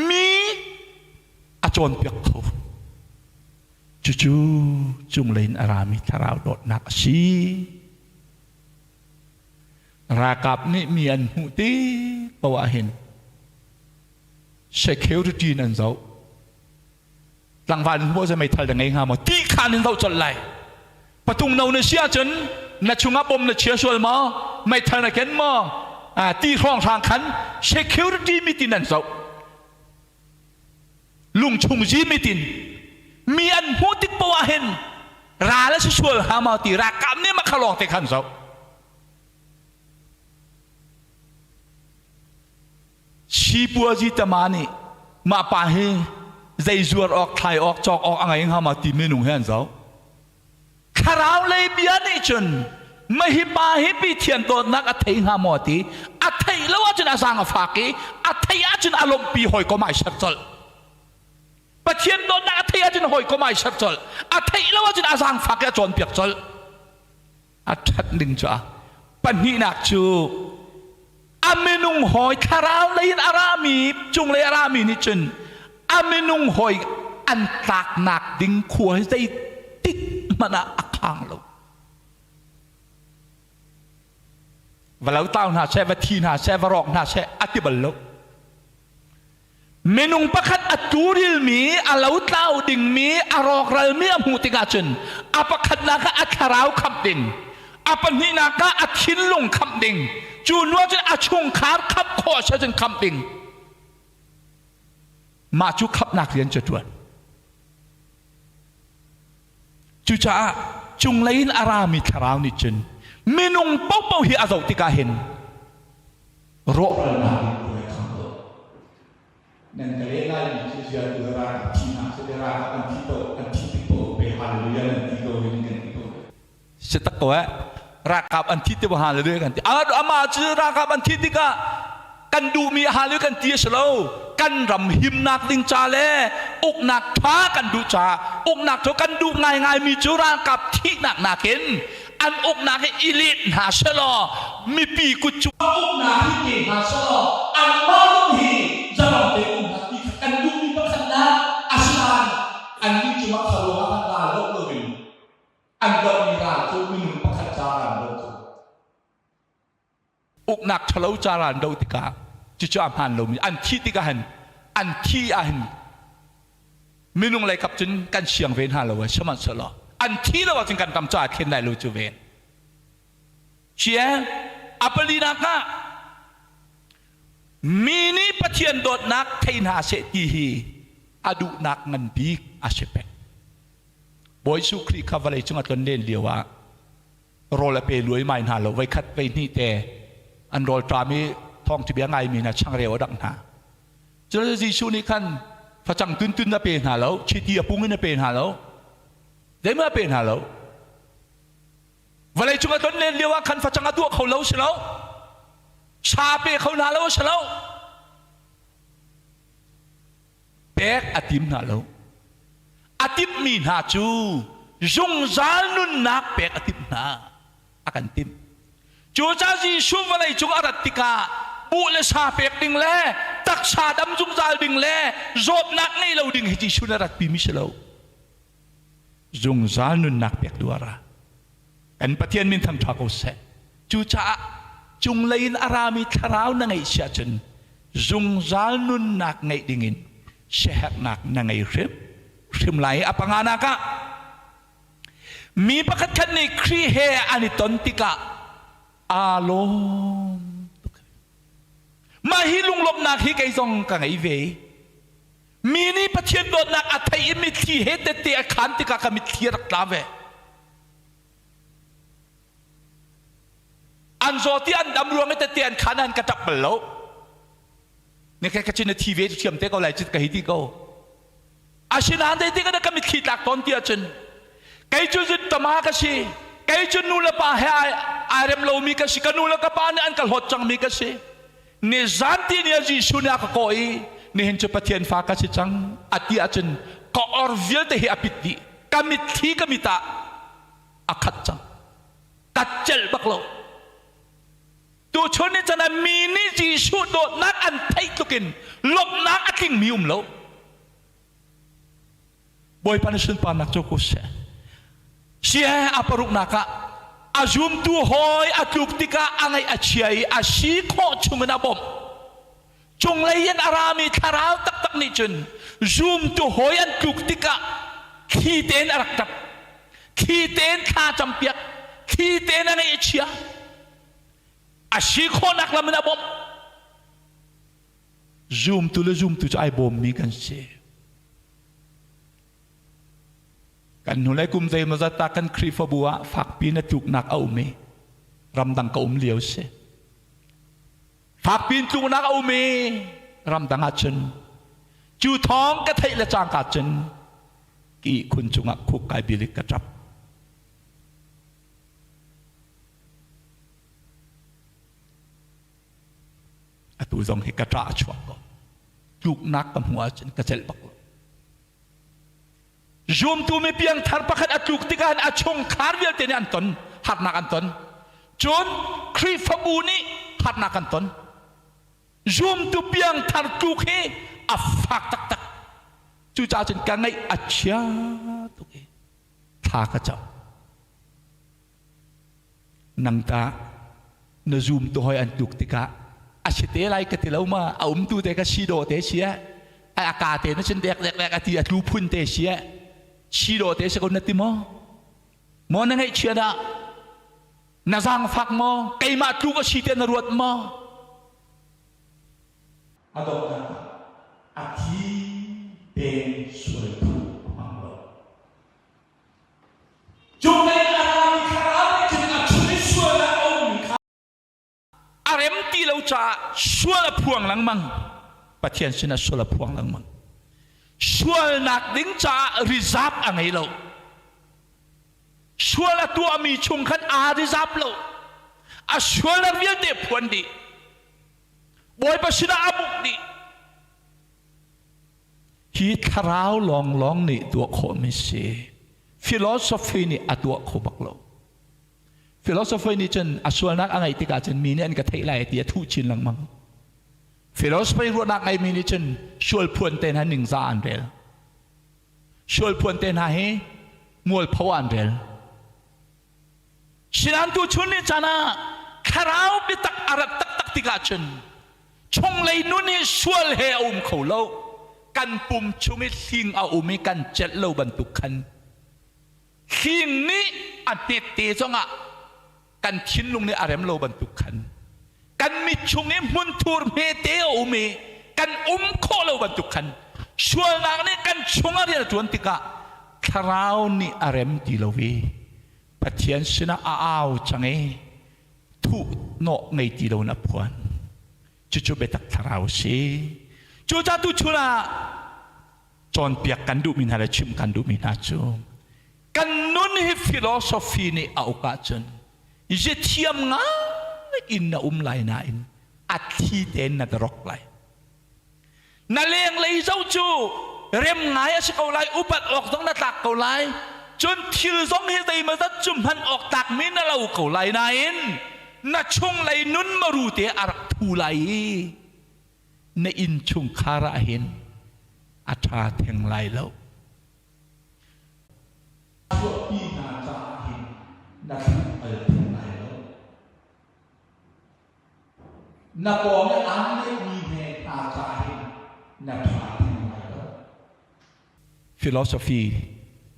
mi a cawnpiak kho. Cucu cunglei in a rami thlarau dawtnak a si. Ralkap nih mi an hmuh tik paoh ah hin security in an zoh. Tlangval in hmuh meithal da ngei hnga maw ti khan in zoh colh lai. Patung no na si ahcun na chungah bom na chia sual maw meithal na ken maw ti hrawng hrang khan security mitin an zoh. Lungchung zi mitin mi an hmuh tik paoh ah hin ral a si sual hnga maw ti ralkap nih mah kha lawng te khan zoh. Sipuazi tama nih mah pa hi zei zuar awk thlai awk cawk awk a ngei hnga maw ti minung he an zoh. Thlarau lei bia nih cun Mah hi pa hi Pathian dawtnak a thei hnga maw ti a theih lo ahcun a zaang a fak i a theih ahcun a lawmhpi hawikom ai ser colh. Pathian dawtnak a theih ahcun hawikom ai ser colh. A theih lo ahcun a zaangfak i a cawnpiak colh. A ṭhat ning cu a pahnihnak cu a minung hawi thlarau lei in a rami cunglei a rami nih cun a minung hawi an tlaknak ding khua hi zeitik hmanh ah a khang lo. Va lo tau hna seh, va thi hna seh, va rawk hna seh a ti bal lo. Minung pakhat a turilmi, a lotlau dingmi, a rawkralmi a hmuh tikah cun a pakhatnak ah a thlarau khamh ding, a pahnihnak ah a thinlung khamh ding, cu hnu ah cun a chungkhar khamh khawh a si ahcun khamh ding. Mah cu khamhnak rian cu a ṭuan. Cucaah cunglei in a rami thlarau nih cun minung paohpaoh hi a zoh tikah hin rawhralnak in puai kham lo. Nan ka leh laimi cu ziartu le ralkap thi hna seh ralkap an thi to an thi tik paoh pe hallelujah nan ti ko hin kan ti ko. Si tak ko eh ralkap an thi ti hallelujah kan ti. Amah cu ralkap an thi tikah kan duhmi hallelujah kan ti a si lo. Kan ram himnak ding ca le uknak tha kan duh ca uknak cu kan duh ngaingaimi cu ralkap thihnak nakin an uknak hi i let hna selaw mipi kut cu uknak hi pe hna selaw anmah zong hi zalong te um hna ti kha kan duhmi pakhatnak asinain annih cu mah kha ruangah khan ral doh loin an dohmi ral cu minung pakhat ca ral doh cu uknak ṭhalo ca ral an doh tikah cucu a hmaan lomi an thih tikah hin an thi ah hin minung lei kap cun kan siang ve hna lo ai sihmanhsehlaw an thi lo ahcun kan ram caah thlen lai lo cu ven cia a palinak ah mi nih Pathian dawtnak thei hna seh ti hi a duhnak ngan bik a si peng Bawi Jesuh Khrih kha vawlei cung a tlon len lio ah rawl a pe luaimai hna lo voi khat voi hnih te an rawl ṭam i thawngṭha bia ngaimi hna changreu a dangh hna Cun Jesuh nih khan facang tuntun a pe hna lo, chiti a pung in a pe hna lo, zeihmanh a pe hna lo. Vawlei cung a ton len lio ah khan facang a tuah kho lo si lo, sa pe kho hna lo si lo, pek a tim hna lo. A timhmi hna cu zungzal nunnak pek a timh hna. A kan timh. Cucaah Jesuh vawlei cung a rat tikah buh le sa pek ding le taksa dam zungzal ding le zawtnak ngei lo ding hi Jesuh nih a ratpimi si lo. Zungzal nunnak pek duh a ra. Kan Pathian min thangṭha ko seh. Cucaah cunglei in a rami thlarau na ngeih si ahcun zungzal nunnak ngeih dingin siaherhnak na ngei hrim hrim lai. A panganak ah Mi pakhatkhat nih Khrih he an i ton tikah aa lawm tuk. Mah hi lunglawmhnak hi kei zong ka ngei ve. Mi nih Pathian dawtnak a theih i mitthli he tette a khaan tikah ka mitthli a rak tla ve. An zaw ti an dam ruang i tette an khaan an ka ṭap bal lo. Ne ka chin na thi ve thiam te ko lai cit ka hi ti ko. Asinain zeitik ah ka mitthli tlak tawn ti ahcun kei cu zuttama ka si kei cu nu le pa he ai rem lomi ka si ka nu le ka pa nih an ka hlawt cangmi ka si nizan ti ni ah Jesuh nih a ka kawh i nihin cu Pathian fa ka si cang a ti ahcun ka or vialte hi a pit dih ka mitthli ka mit ah a khat cang ka celh bak lo Tuchun ni chan ah mi nih Jesuh dawtnak an theih tlukin lawmhnak a tlingmi um lo. Bawipa nih sunparnak cu ko seh. Sia a paruknak ah a zumtu hawi a tluk tikah a ngaih a chia i a si khawh chungin a bawmh. Cunglei in a rami thlarau taktak nih cun zumtu hawi an tluk tikah thli tein a rak ṭap. Thli tein thla campiak, thli tein a ngaih a chia. A si khawhnak lam in a bawmh. Zumtu le zumtu cu ai bawmmi kan si. Kan hnulei kum zeimawzat ah kan Khrihfabu ah fakpi in a tluknak a um i ramdang ka um lio si. Fakpi in tluknak a um i ramdang ah cun cu thawng ka theih le cangka cun ki ihkhun cungah khuk kai bil i ka ṭap. Atu zong hi ka ṭah a chuak ko. Tluknak ka hmuh ahcun ka celh bak lo. Zumtu mi piangthar pakhat a tluk tikah a chungkhar vialte nih an ton, harnak an ton. Cun Khrihfabu nih harnak an ton. Zumtu piangthar tluk hi a fak taktak. Cucaah cun ka ngaih a chia tuk i thla ka cam. Nang tah na zumtu hoi an tluk tikah a si te lai ka ti lo ma a umtu te ka si dawh te si eh a ka te na cun dek dek dek a ti a tlu phun te si eh si dawh te si ko na ti maw maw na ngaihchia dah na zaangfak maw keimah tluk a si te na ruat maw a donghnak a thi tein sual phu a hmang lo Cunglei a rami thlarau nih cun a chung i sualnak a ummi kha a rem ti lo caah sual a phuang lengmang. Pathian sinah sual a phuang lengmang. Sualnak ding caah rizap a ngei lo. Sual a tuahmi chung khan aa rizap lo. A sualnak vialte phuan dih. Bawipa sinah a buk dih. Hi thlarau lawnglawng nih tuah khawhmi si. Philosophy nih a tuah kho bak lo. Philosophy nih cun a sualnak a ngeih tikah cun mi nih an ka theih lai ti a thuh chin lengmang. Philosophy ruahnak ngeimi nih cun sual phuan te hna ningzah an rel. Sual phuan te hna hi mualpho an rel. Sinain tuchun ni caan ah thlarau biatak a rat taktak tikah cun chunglei nun hi sual he a um kho lo. Kan pum chung i hling a um i kan celh lo bantuk khan hling nih a hnette zongah kan thinlung nih a rem lo bantuk khan kan mit chung i hmunthur hmete a um i kan um khawh lo bantuk khan sualnak nih kan chung a rian a ṭuan tikah thlarau nih a rem ti lo i Pathian sinah a au cang i thuh nawh ngei ti loin a phuan. Cucu biatak thlarau a si. Cucaah tuchun ah cawnpiak kan duhmi hna le chimh kan duhmi hna cu kan nun hi philosophy nih a uk ahcun ziathiam ngai in na um lai nain a thli tein na darok lai. Na lenglei zoh cu rem ngai a si ko lai, upat awk zong na tlak ko lai. Cun thil zong hi zeimawzat cu hman awk tlakmi na lo ko lai nain na chunglei nun maru te a rak thu lai i na innchungkhar ah hin a ṭha theng lai lo. Chuahpi hna caah hin na thlum al theng lai lo. Na pawng i aan neihmi he hna caah hin na ṭha theng lai lo. Philosophy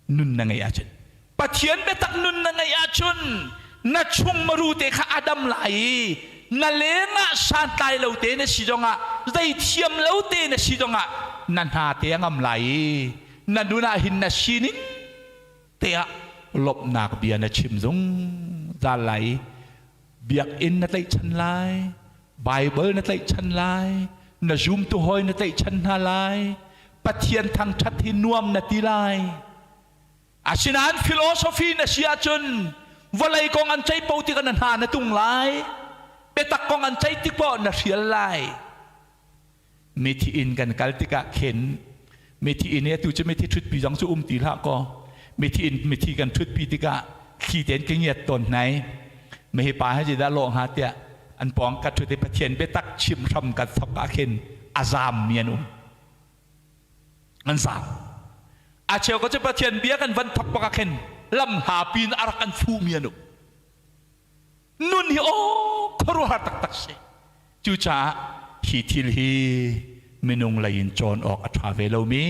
nun na ngeih ahcun Pathian biatak nun na ngeih ahcun na chung maru te kha a dam lai i na lengah santlai lo te na si zongah zei thiam lo te na si zongah na hna te a ngam lai i na nun ah hin na sining te ah lawmhnak bia na chim zungzal lai i biakinn na tlaihchan lai Bible na tlaihchan lai na zumtu hawi na tlaihchan hna lai Pathian thangṭhat hi nuam na ti lai asinain philosophy na si ahcun vawlei kong an ceih po tikah na hna na tung lai biatak kong an ceih tik poah na hrial lai mithi inn kan kal tikah khin mithi inn i atu cu mithi ṭhutpi zong cu um ti hlah kaw mithi inn mithi kan ṭhutpi tikah thli tein ka ngiat tawn hna i mihi pa hi zeidah lawh hnga tiah an pawng ka ṭhut i Pathian biatak chim hram kan thawk ah khin a zaammi an um an zaam a cheu ka cu Pathian bia kan van thawk bak ah khin lam hla pin a rak an fuhmi an um nun hi aw khuaruahhar taktak si cucaah hi thil hi minung lei in cawn awk a ṭha ve lomi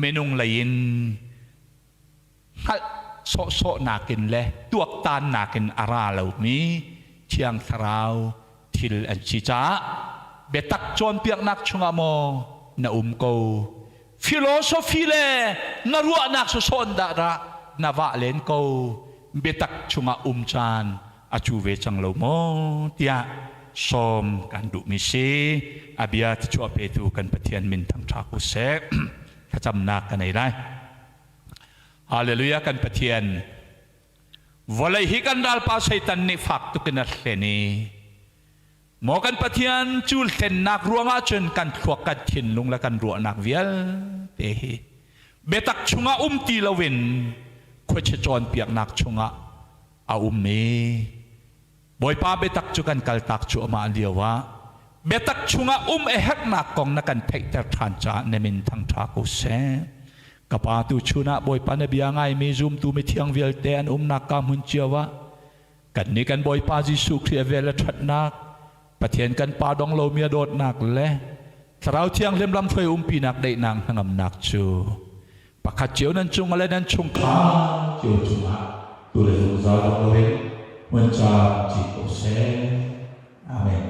minung lei in hngalh sawhsawh nakin le tuaktan nakin a ra lomi Thiang Thlarau thil an si caah biatak cawnpiaknak chungah maw na um ko philosophy le na ruahnak sawsawh in dah dah na vah len ko biatak chungah um caan a cu ve cang lo maw tiah sawm kan duhmi si a bia thluachuah petu kan Pathian min thangṭha ko seh thlacamnak ka nei lai Hallelujah kan Pathian vawlei hi kan ralpa Satan nih fak tuk in a hlen i. Maw kan Pathian cu hlennak ruangah cun kan thluak kan thinlung le kan ruahnak vialte hi biatak chungah um ti loin khuachia cawnpiaknak chungah a um i Bawipa biatak cu kan kaltak cuahmah lio ah biatak chungah um a herhnak kong na kan theihter ṭhan caah na min thangṭha ko seh. Ka pa tu chun ah Bawipa na bia ngaimi zumtu mithiang vialte an umnak ka hmun cio ah Kannih kan Bawipa Jesuh Khrih a vel a ṭhatnak, Pathian kan Pa dong lomi a dawtnak le Thlarau Thianghlim lamhruai umpinak daihnak hnangamnak cu pakhat cio nan cung le nan chungkhar cio cungah tu le zungzal dong loin hmun camcin ko seh. Amen.